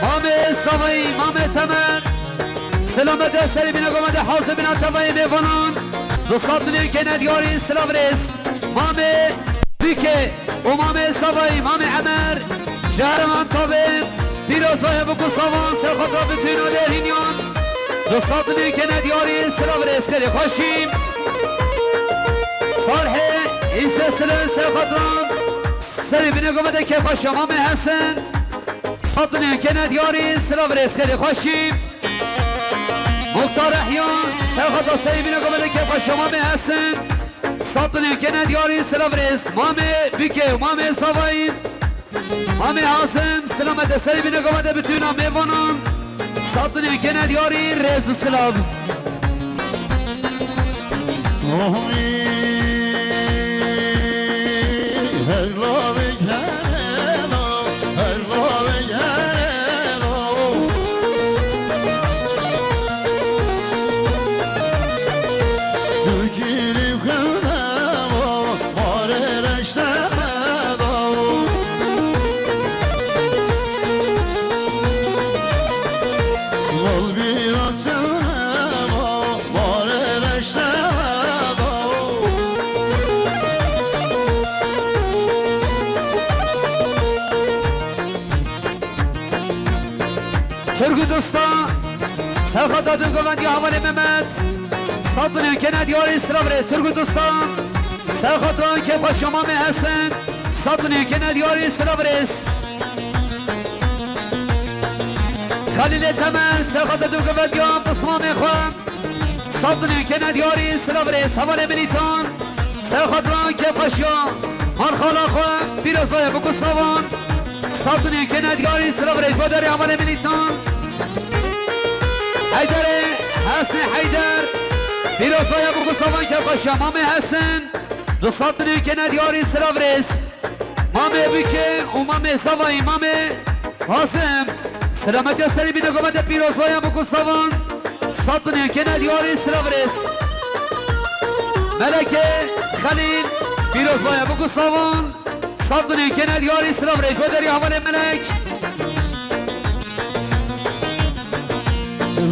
Mamê Savayî, Mamê Temer, silametiya serê bîne Gomedê, hasibîna tevayê mêvanan. Du sed milyon kene diyarî, silav rêz. Mamê Bîkê û Mamê Savayî, Mamê Emer, ji herêma Antabê, pîroz baye, bûku savan, serxatra bitûna Dêrhînyan. Du sed milyon kene diyarî, silav rêz, xêrê xweşî. Salhê Îsê Silên, serxatran serê bîne Gomedê, kevxweşiya Mamê Hesen. Sed milyon kene diyarî, silav rêz, xêrê xweşî. Muxtar Ehya, serxata serê bîne Gomedê, kevxweşiya Mamê Hesen. Sed milyon kene diyarî, silav rêz. Mamê Bîkê, Mamê Savayî, Mamê Hazim, silamete serê bîne Gomedê, bitûna mêvanan. Sed milyon kene diyarî, rêz û silav. Turgut Usta, serxata dû govendî hevalê Mehmet. Sed milyon kene diyarî, silav rêz Turgut Usta. Serxatran kêfxweşiya Mamê Hesen, sed milyon kene diyarî silav rêz. Xelîlê Temel, serxatê du gevediyan, pismamê xwe. Sed milyon kene diyarî silav rêz. Hevalê Milîtan, serxatran kêfxweşiya Marxala xwe, pîroz baye biku savan. Sed milyon kene diyarî silav rêz. Bo derê hevalê Milîtan. Heyderê, Hesnê Heyder, pîroz baye biku savan kêfxweşiya Mamê Hesen. Du sed milyon kene diyarî silav rêz. Mamê Bike û mamê Savayî, mamê Hasim. Silametiya serî bîne gomete pîroz bayan biku savan. Sed milyon kene diyarî silav rêz. Melekê Xelîl pîroz bayan biku savan. Sed milyon kene diyarî silav rêz. Bo derî hevalê Melek.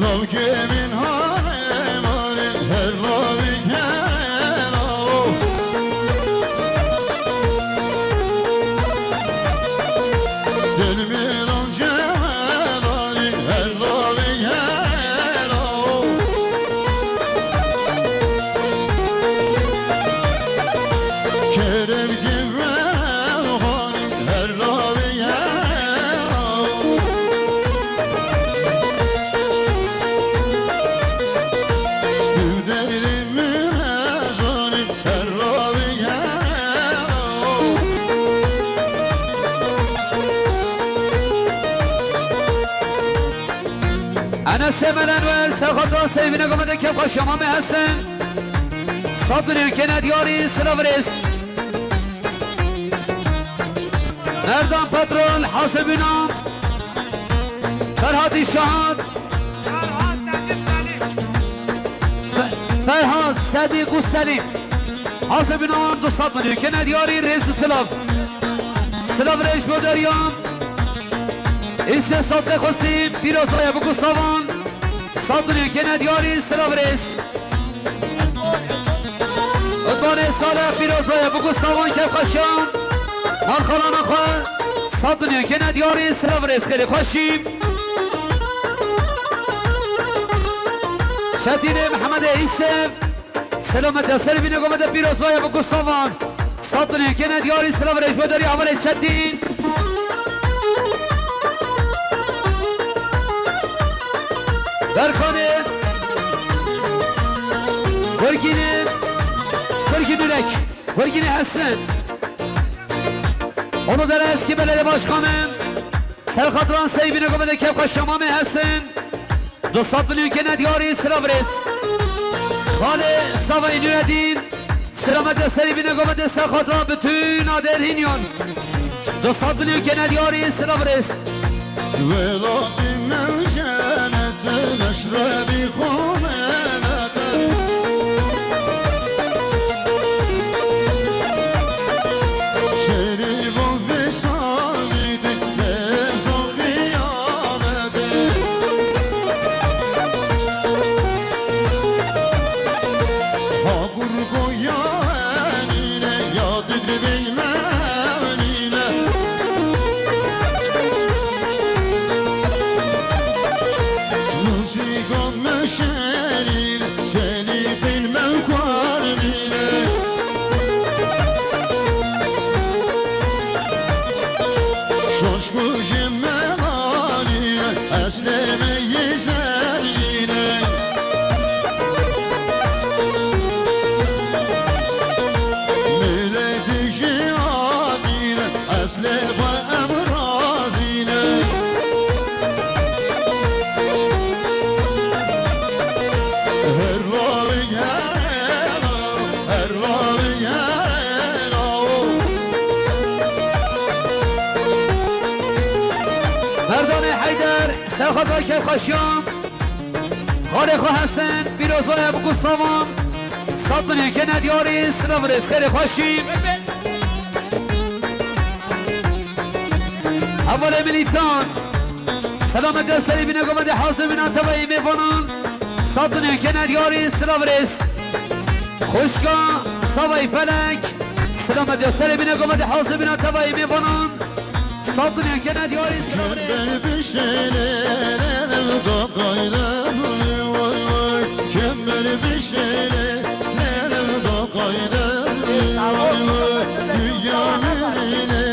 Lavkê min hale male her lavî hela. Dil min al celalî her lavî hela. Kerem gir her lavî hela. Tu derdê min e zanî, her lavî hela. Enes Emel Enwer, serxatran seyvîne gomete kêfxweşiya Mamê Hesen. Sed milyon kene diyarî silav rêz. Merdan Petrol, Hazir Bînan, Ferhad Îşahat, Fe-, Ferhad, Sedîq û Selîm. Hazir Bînan du sed milyon kene diyarî rêz û silav. Silav rêz bo derya. Îsê Sadê Xwesî, pîroz baye biku savan. Sed milyon kene diyarî silav rêz. Utmanê Salih pîroz baye biku savan kêfxweşiya Marxalana xwe. Sed milyon kene diyarî silav rêz xêrê xweşî. Çetînê Mihemedê Îsev. Selamet ya serê bîne gomete pîroz baye biku savan. Sed milyon kene diyarî silav rêz bo derya hevalê Çetîn. Berkanê, Gurgînê, Gurgîn Ürek, Gurgînê Hesen. Onu dere eski belediye başkanı, serxatran seyvîne gomete kêfxweşiya Mamê Hesen. Du sed milyon kene diyarî silav rêz. Xalê Savayî Nureddîn. Selamet ya serê bîne gomete serxatran bütün Aderhînyan. Du sed milyon kene diyarî silav rêz. Welatî min cenet, meşrebî xwe menet. Şerî bol vê salî de, ne zor qiyamete. Ha gurgo ya enîne, ya didibî menîne. Nûsîgon meşerîne, şenîqîn mewkwanîne. Şoşku ji melanîne, eslê me yê zerîne. Milletî ji adîne, eslê xwe em razîne. Her lavî hela, her lavî hela. Merdanê Heyder, serxatran kêfxweşiyan. Xalê xwe Hesen, pîroz baye biku savan. Sed milyon kene diyarî, silav rêz xêrê xweşî. Hevalê Milîtan. Selamet ya serê bîne gomete hazir bîna tevayî mêvanan. Sed milyon kene diyarî, silav rêz. Xwişka Savayî Felek. Selamet ya serê bîne gomete hazir bîna tevayî mêvanan. Sed milyon kene diyarî silav rêz. Kember bişêle, lev da qayre, lev da qayre. Vay, dünya menine,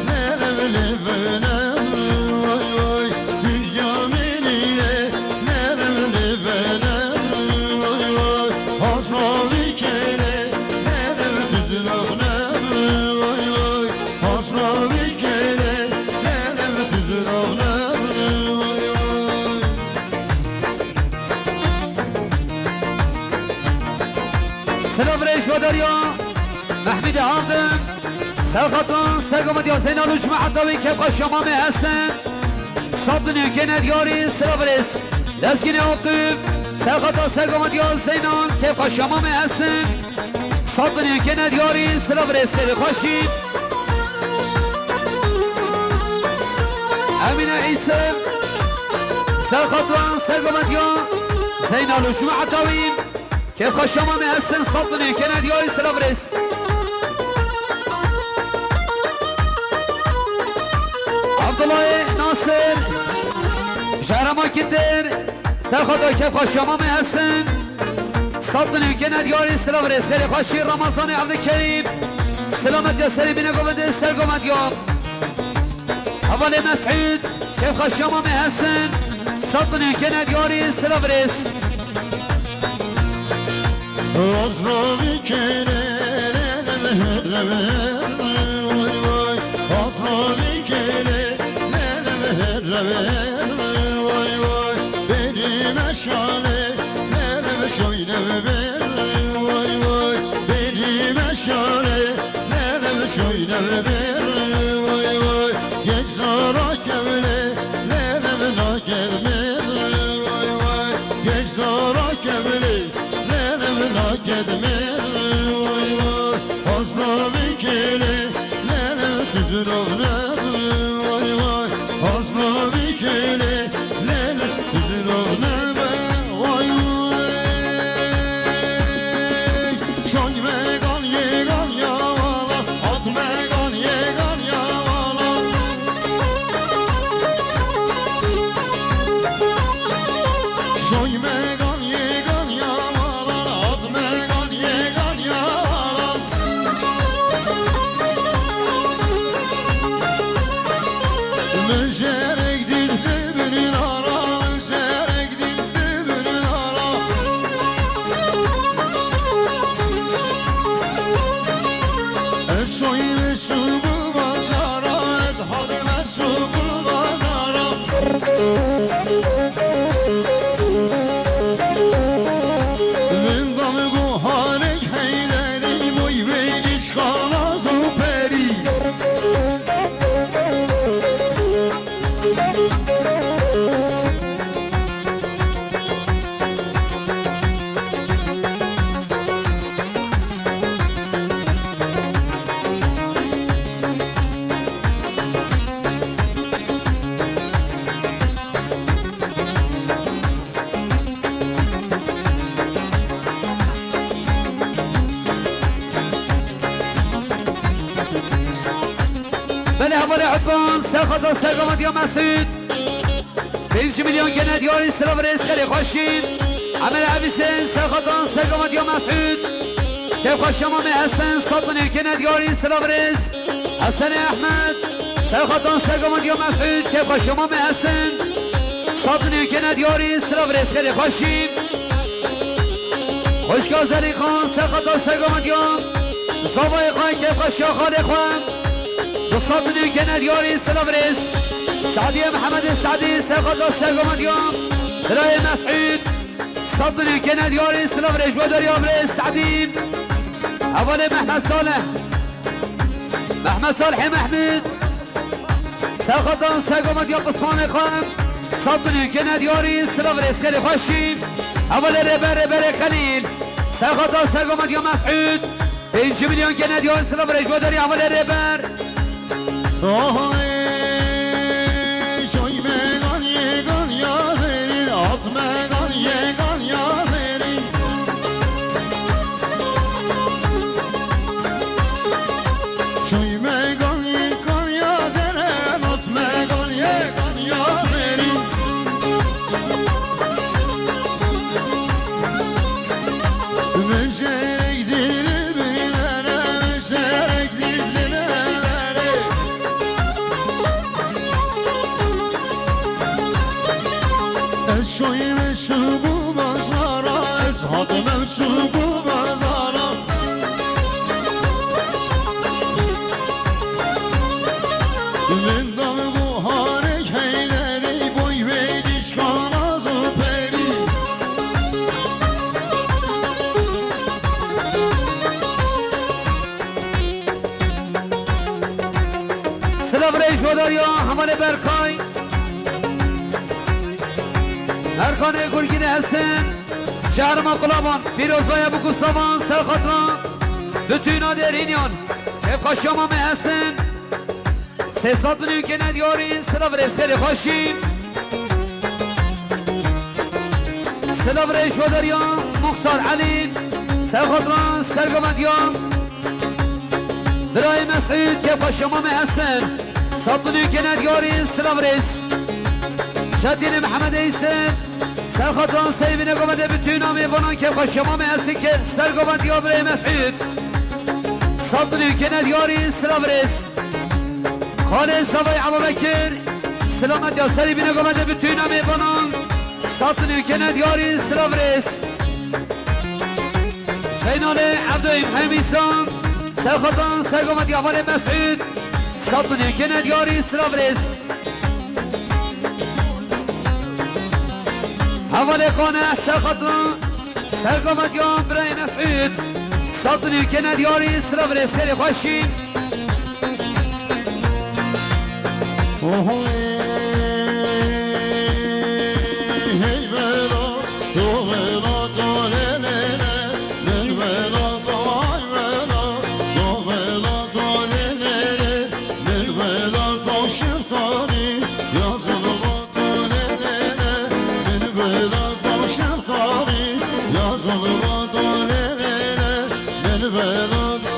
nerem levene, vay, vay, dünya menine, nerem levene, vay, vay, haşma bir kere, nerem tüzün ahne, vay, vay, haşma bir kere, nerem tüzün ahne, vay, vay. Silav reş ve derya. Mehmîdê Hakim, Serxatan, Sergomet ya Zeynal û Cuma Hetawi, kevxa Şamamê Hesen, Sabdinê Kene Diyarî, Silav Rêz, Lezgînê Aqib, Serxata Sergomet ya Zeynal, kevxa Şamamê Hesen, Sabdinê Kene Diyarî, Silav Rêz, xêrê xweşî. Emîne Îse, Serxatan, Sergomet ya Zeynal û Cuma Hetawi, Kêfa Şamamê Hesen, Sabdinê Kene Diyarî, Silav Rêz. Abdullahê Nasir, Jehrema Kitir, Serxata Kêfa Şamamê Hesen, Sabdinê Kene Diyarî, Silav Rêz. Xêrê xweşî Ramazanê Evdikerim, Silamet ya Serê Bîne Govendê, Sergomet ya. Hevalê Mesûd, kêfa Şamamê Hesen, Sabdinê Kene Diyarî, Silav Rêz. Azra bir kere nenem herreve, vay vay. Azra bir kere nenem herreve, vay vay. Beri meşale nenem şoyne ver, vay vay. Beri meşale nenem şoyne ver, vay vay. Geç zara kevle nenem nakedme, vay vay. Geç zara kevle Lerem nakedme, vay vay. Hasna bir kele, lerem tüzün ovne, vay vay. Hasna bir kele, lerem tüzün ovne, vay vay. Şoy megan yegan ya vala, at megan yegan ya vala. Şoy megan yegan ya vala, at megan yegan ya vala. Meşerek dilde binin ara, meşerek dilde binin ara. Ez şoy ve su bu bazara, ez hat ve su bu bazara. Min dam guharek heyderî, boy ve iç kana zu perî. Belê hevalê Utban, Serxata Sergama diya Mesûd. Pênc milyon gene diyarî silav rêz xêrê xweşî. Emel Evîsên, Serxatan Sergama diya Mesûd. Kevxa Şamamê Hesen, Sabdinê gene diyarî silav rêz. Hesenê Ehmed, Serxatan Sergama diya Mesûd. Kevxa Şamamê Hesen, Sabdinê gene diyarî silav rêz xêrê xweşî. Xweşka Zelîxan, Serxata Sergama diya. Zavayê xwe, kevxa şaxalê xwe. Di Sabdinê gene diyarî silav rêz. Sadiyê Mihemedê Sadî, Serxata Sergama diya. Birayê Mesûd, Sabdinê gene diyarî silav rêz. Ji bo deriya birê Sadî. Hevalê Mehmed Salih. Mehmed Salihê Mehmûd. Serxatan Sergama diya Pismanê xwe. Sabdinê gene diyarî silav rêz xêrê xweşî. Hevalê rêber, rêberê Xelîl. Serxata Sergama diya Mesûd. Pêncî milyon gene diyo silav rêj bo derî hevalê rêber. Oy, şoy megan yegan ya zerîn, at megan yegan ya zerîn. Şoy megan yegan ya zerîn, at megan yegan ya zerîn. Meşerek dili biri dere, meşerek Sûk û bazara, ez hatim ev sûk û bazara. Min dam buharek heyderî, boy vê dîşka naz û perî. Silav rêj bo dariya hevalê Berkay. Erkanê Gurgînê Hesen, ji herêma Qulaban, pîrozbaya bûk û savan, ser xatira Dutûna Derînyan, kêfxweşiya mamê Hesen, sê sed milyon kêne diyarî, silav rêz xêrê xweşî. Silav rêj bo dariya Muxtar Elî, ser xatira sergoventiya Birayê Mesûd, kêfxweşiya mamê Hesen, sed milyon kêne diyarî, silav rêz. Çetînê Mihemedê Îsê, ser xatira Seyvînê govendê, bitûna mêvanan, kêfxweşiya mamê Hesen, ke sergoventiya Birayê Mesûd, sed milyon kêne diyarî, silav rêz. Xalê Zavay Ebubekir, silametiya serî bîne govendê, bitûna mêvanan, sed milyon kêne diyarî, silav rêz. Zeynalê Evdoyî Hemîsan, ser xatira sergoventiya hevalê Mesûd, sed milyon kêne diyarî, silav rêz. Hevalê Qaneh, ser xatira sergoventiya Birayê Mesûd, sed milyon kêne diyarî, silav rêz xêrê xweşî. Oho, hey, hey, velo, do velo, do le, le, le, min velo, do, ay velo, do velo, do le, le, le, min velo, do şiftali, yazılı va, do le, le, le, min velo, do şiftali, yazılı va, do le, le, le, min velo, do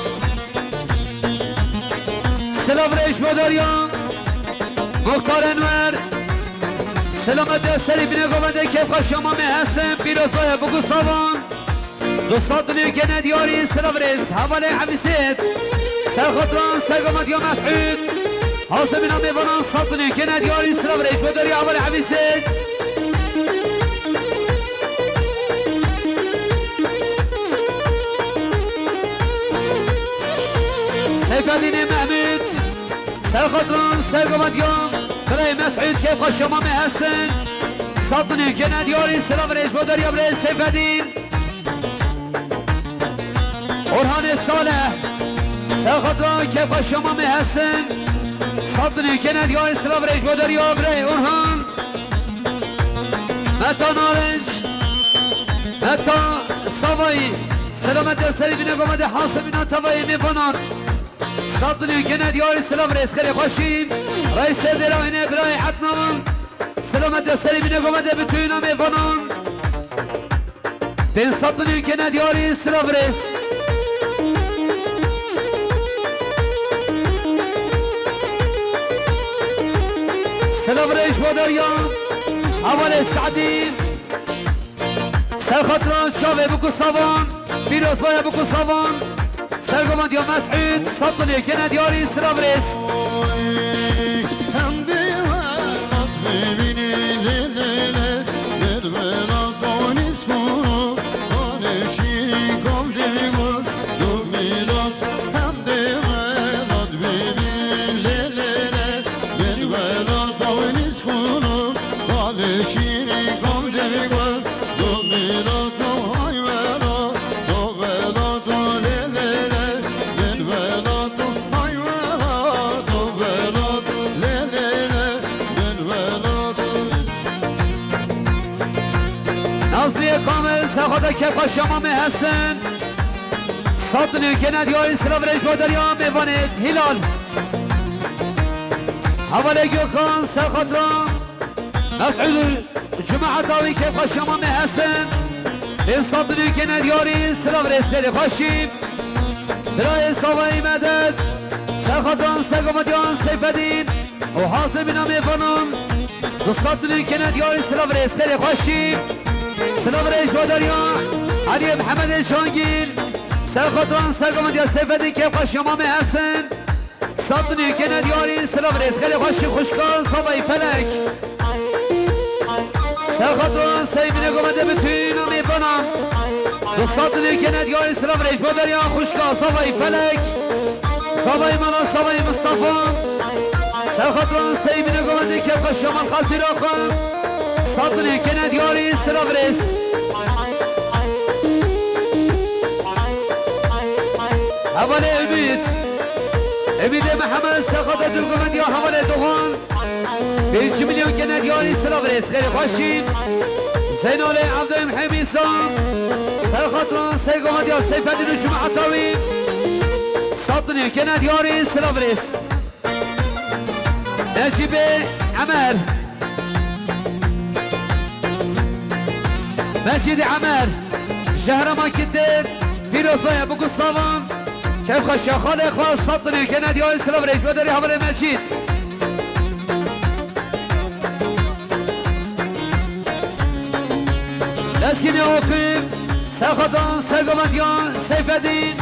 Silav rêj bo dariya Muxtar Enwer. Silametiya serî bîne govendê, kêfxweşiya mamê Hesen, pîrozbaya bûk û savan. Du sed milyon kêne diyarî, silav rêz. Hevalê Evîsêt, ser xatira sergoventiya Mesûd, hazir bîna mêvanan, sed milyon kêne diyarî, silav rêj bo dariya hevalê Evîsêt. Seyfedînê Mehmûd, ser xatira sergoventiya Birayê Mesûd, kêfxweşiya mamê Hesen, sed milyon kêne diyarî, silav rêj bo dariya birayê Seyfedîn. Orhanê Saleh, ser xatira kêfxweşiya mamê Hesen, sed milyon kêne diyarî, silav rêj bo dariya birayê Orhan. Meta Narinc, Meta Savayî, silametiya serî bîne govendê, hazir bîna tevayê mêvanan, sed milyon kêne diyarî, silav rêz xêrê xweşî. Reîsê Dêrayînê birayê Ednan, silametiya serî bîne govendê, bitûna mêvanan, pênc sed milyon kêne diyarî, silav rêz. Silav rêj bo dariya hevalê Se'dî, ser xatira çavê bûk û savan, pîrozbaya bûk û savan, sergoventiya Mesûd, sed milyon kêne diyarî, silav rêz. Hem de welat bibînî lê lê lê, lê welat doniz kuru, bale şîrî gom devî gur, du milat hem de welat bibînî lê lê lê, lê welat doniz kuru, bale şîrî gom devî gur, du milat ay welat, du welat lê lê lê, lê welat ay welat, du welat lê lê lê, lê welat. Nazmiye Kamil, ser xatira kêfxweşiya mamê Hesen, sed milyon kêne diyarî, silav rêj bo dariya mêvanê Hilal. Hevalê Gökhan, ser xatira Mesûd û cemaeta wî, kêfxweşiya mamê Hesen, pênc sed milyon kêne diyarî, silav rêz xêrê xweşî. Birayê Savayî Medet, ser xatira sergoventiya Seyfedîn û hazir bîna mêvanan, du sed milyon kêne diyarî, silav rêz xêrê xweşî. Silav rêj bo dariya Eliyê Mihemedê Cangîr, ser xatira sergoventiya Seyfedîn, kêfxweşiya mamê Hesen, sed milyon kêne diyarî, silav rêz xêrê xweşî, xwişka Savayî Felek. Xatran Seyfîne govende bi tîna mêvanan. Du sed nûkene diyarî silav rêj bo derya xwişka Zavayî Felek. Zavayî Mala Zavayî Mistefa. Ser xatran Seyfîne govende kevka şamal xazîra xwe. Sed nûkene diyarî silav rêz. Hevalê Ümît. Ümîdê Mihemed ser xata dûr govend ya hevalê Doğan. Pênc milyon kene diyarî silav rêz xêrê xweşî. Zeynalê Evdayim Hemîsan. Ser xatran Sey govend ya Seyfedîn û Cumheta wî. Sed nûkene diyarî silav rêz. Necîbê Emer. Mecîdê Emer. Jehra Makitir. Pîroz Baya Bugusavan. Kevxweşiya xalê xwe sed nûkene diyarî silav rêj bo derî hevalê Mecîd. Lezgînê Aqîf. Serxatan Sergoventiyan Seyfedîn.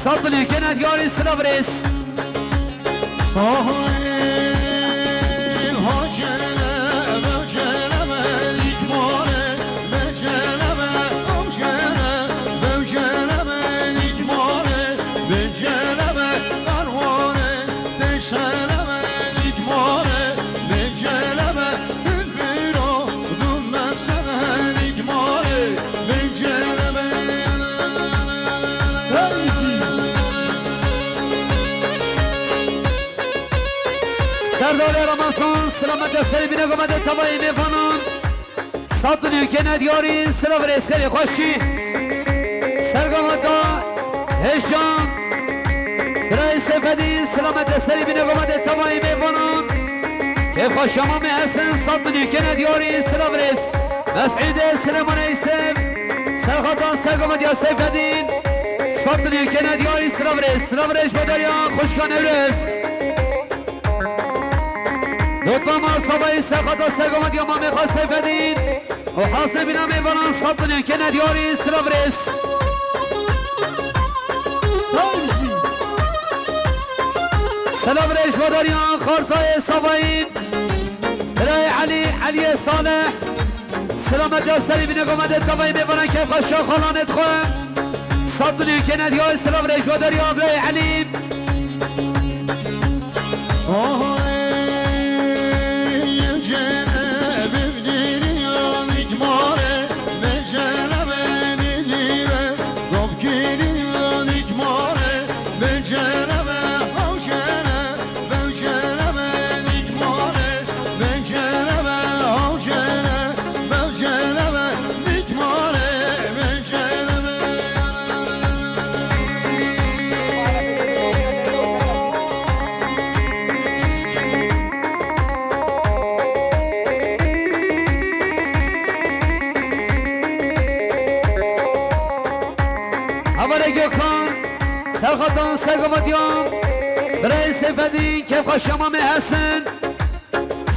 Sed nûkene diyarî silav rêz. Serdarê Ramazan, selamet ya serê bîne gomede tavayê mêvanan. Sed nûkene diyarî silav rêz xêrê xweşî. Sergavata Hêşan. Birayê Seyfedîn, selamet ya serê bîne gomede tavayê mêvanan. Kêfxweşiya Mamê Hesen, sed nûkene diyarî silav rêz. Mes'îdê Silêmanê Îsev. Serxatan Sergavatiya Seyfedîn. Sed nûkene diyarî silav rêz. Silav rêj bo derya xwişka Newrêz. Dotmama Zavayî Serxata Sergavatiya Mamê xwe Seyfedîn. Û hazir bîna mêvanan sed nûkene diyarî silav rêz. Silav rêj bo derya Xarzayê Zavayî. Birayê Elî, Eliyê Salih. Selamet ya serî bîne gomede tavayê mêvanan kevxweşiya xalanê xwe. Sed nûkene diyarî silav rêj bo derya birayê Elî. Hevalê Gökhan, Serxatan Sergavatiyan, birayê Seyfedîn, kevxweşiya Mamê Hesen.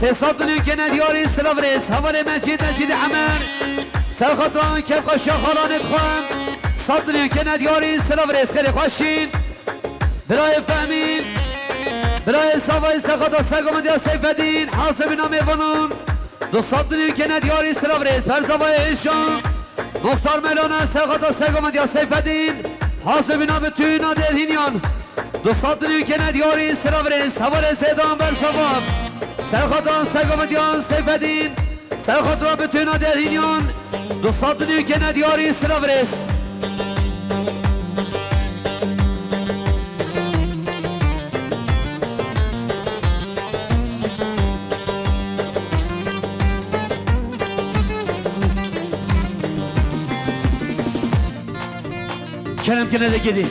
Sê sed nûkene diyarî silav rêz. Hevalê Mecîd, Mecîdê Emer. Serxatan kevxweşiya xalanê xwe. Sed nûkene diyarî silav rêz. Xêrê xweşî. Birayê Fehmî. Birayê Zavayî Serxata Sergavatiya Seyfedîn. Hazir bîna mêvanan. Du sed nûkene diyarî silav rêz. Berzavayê Hêşan. Muxtar Mevlana Serxata Sergavatiya Seyfedîn. Hazir bîna bi tûna dêrhîniyan. Du sed nûkene diyarî silav rêz. Hevalê Zêdan Berzava. Serxatan Sergavatiyan Seyfedîn. Serxat ra bi tûna dêrhîniyan. Du sed nûkene diyarî silav rêz. Kerem kene de gidî.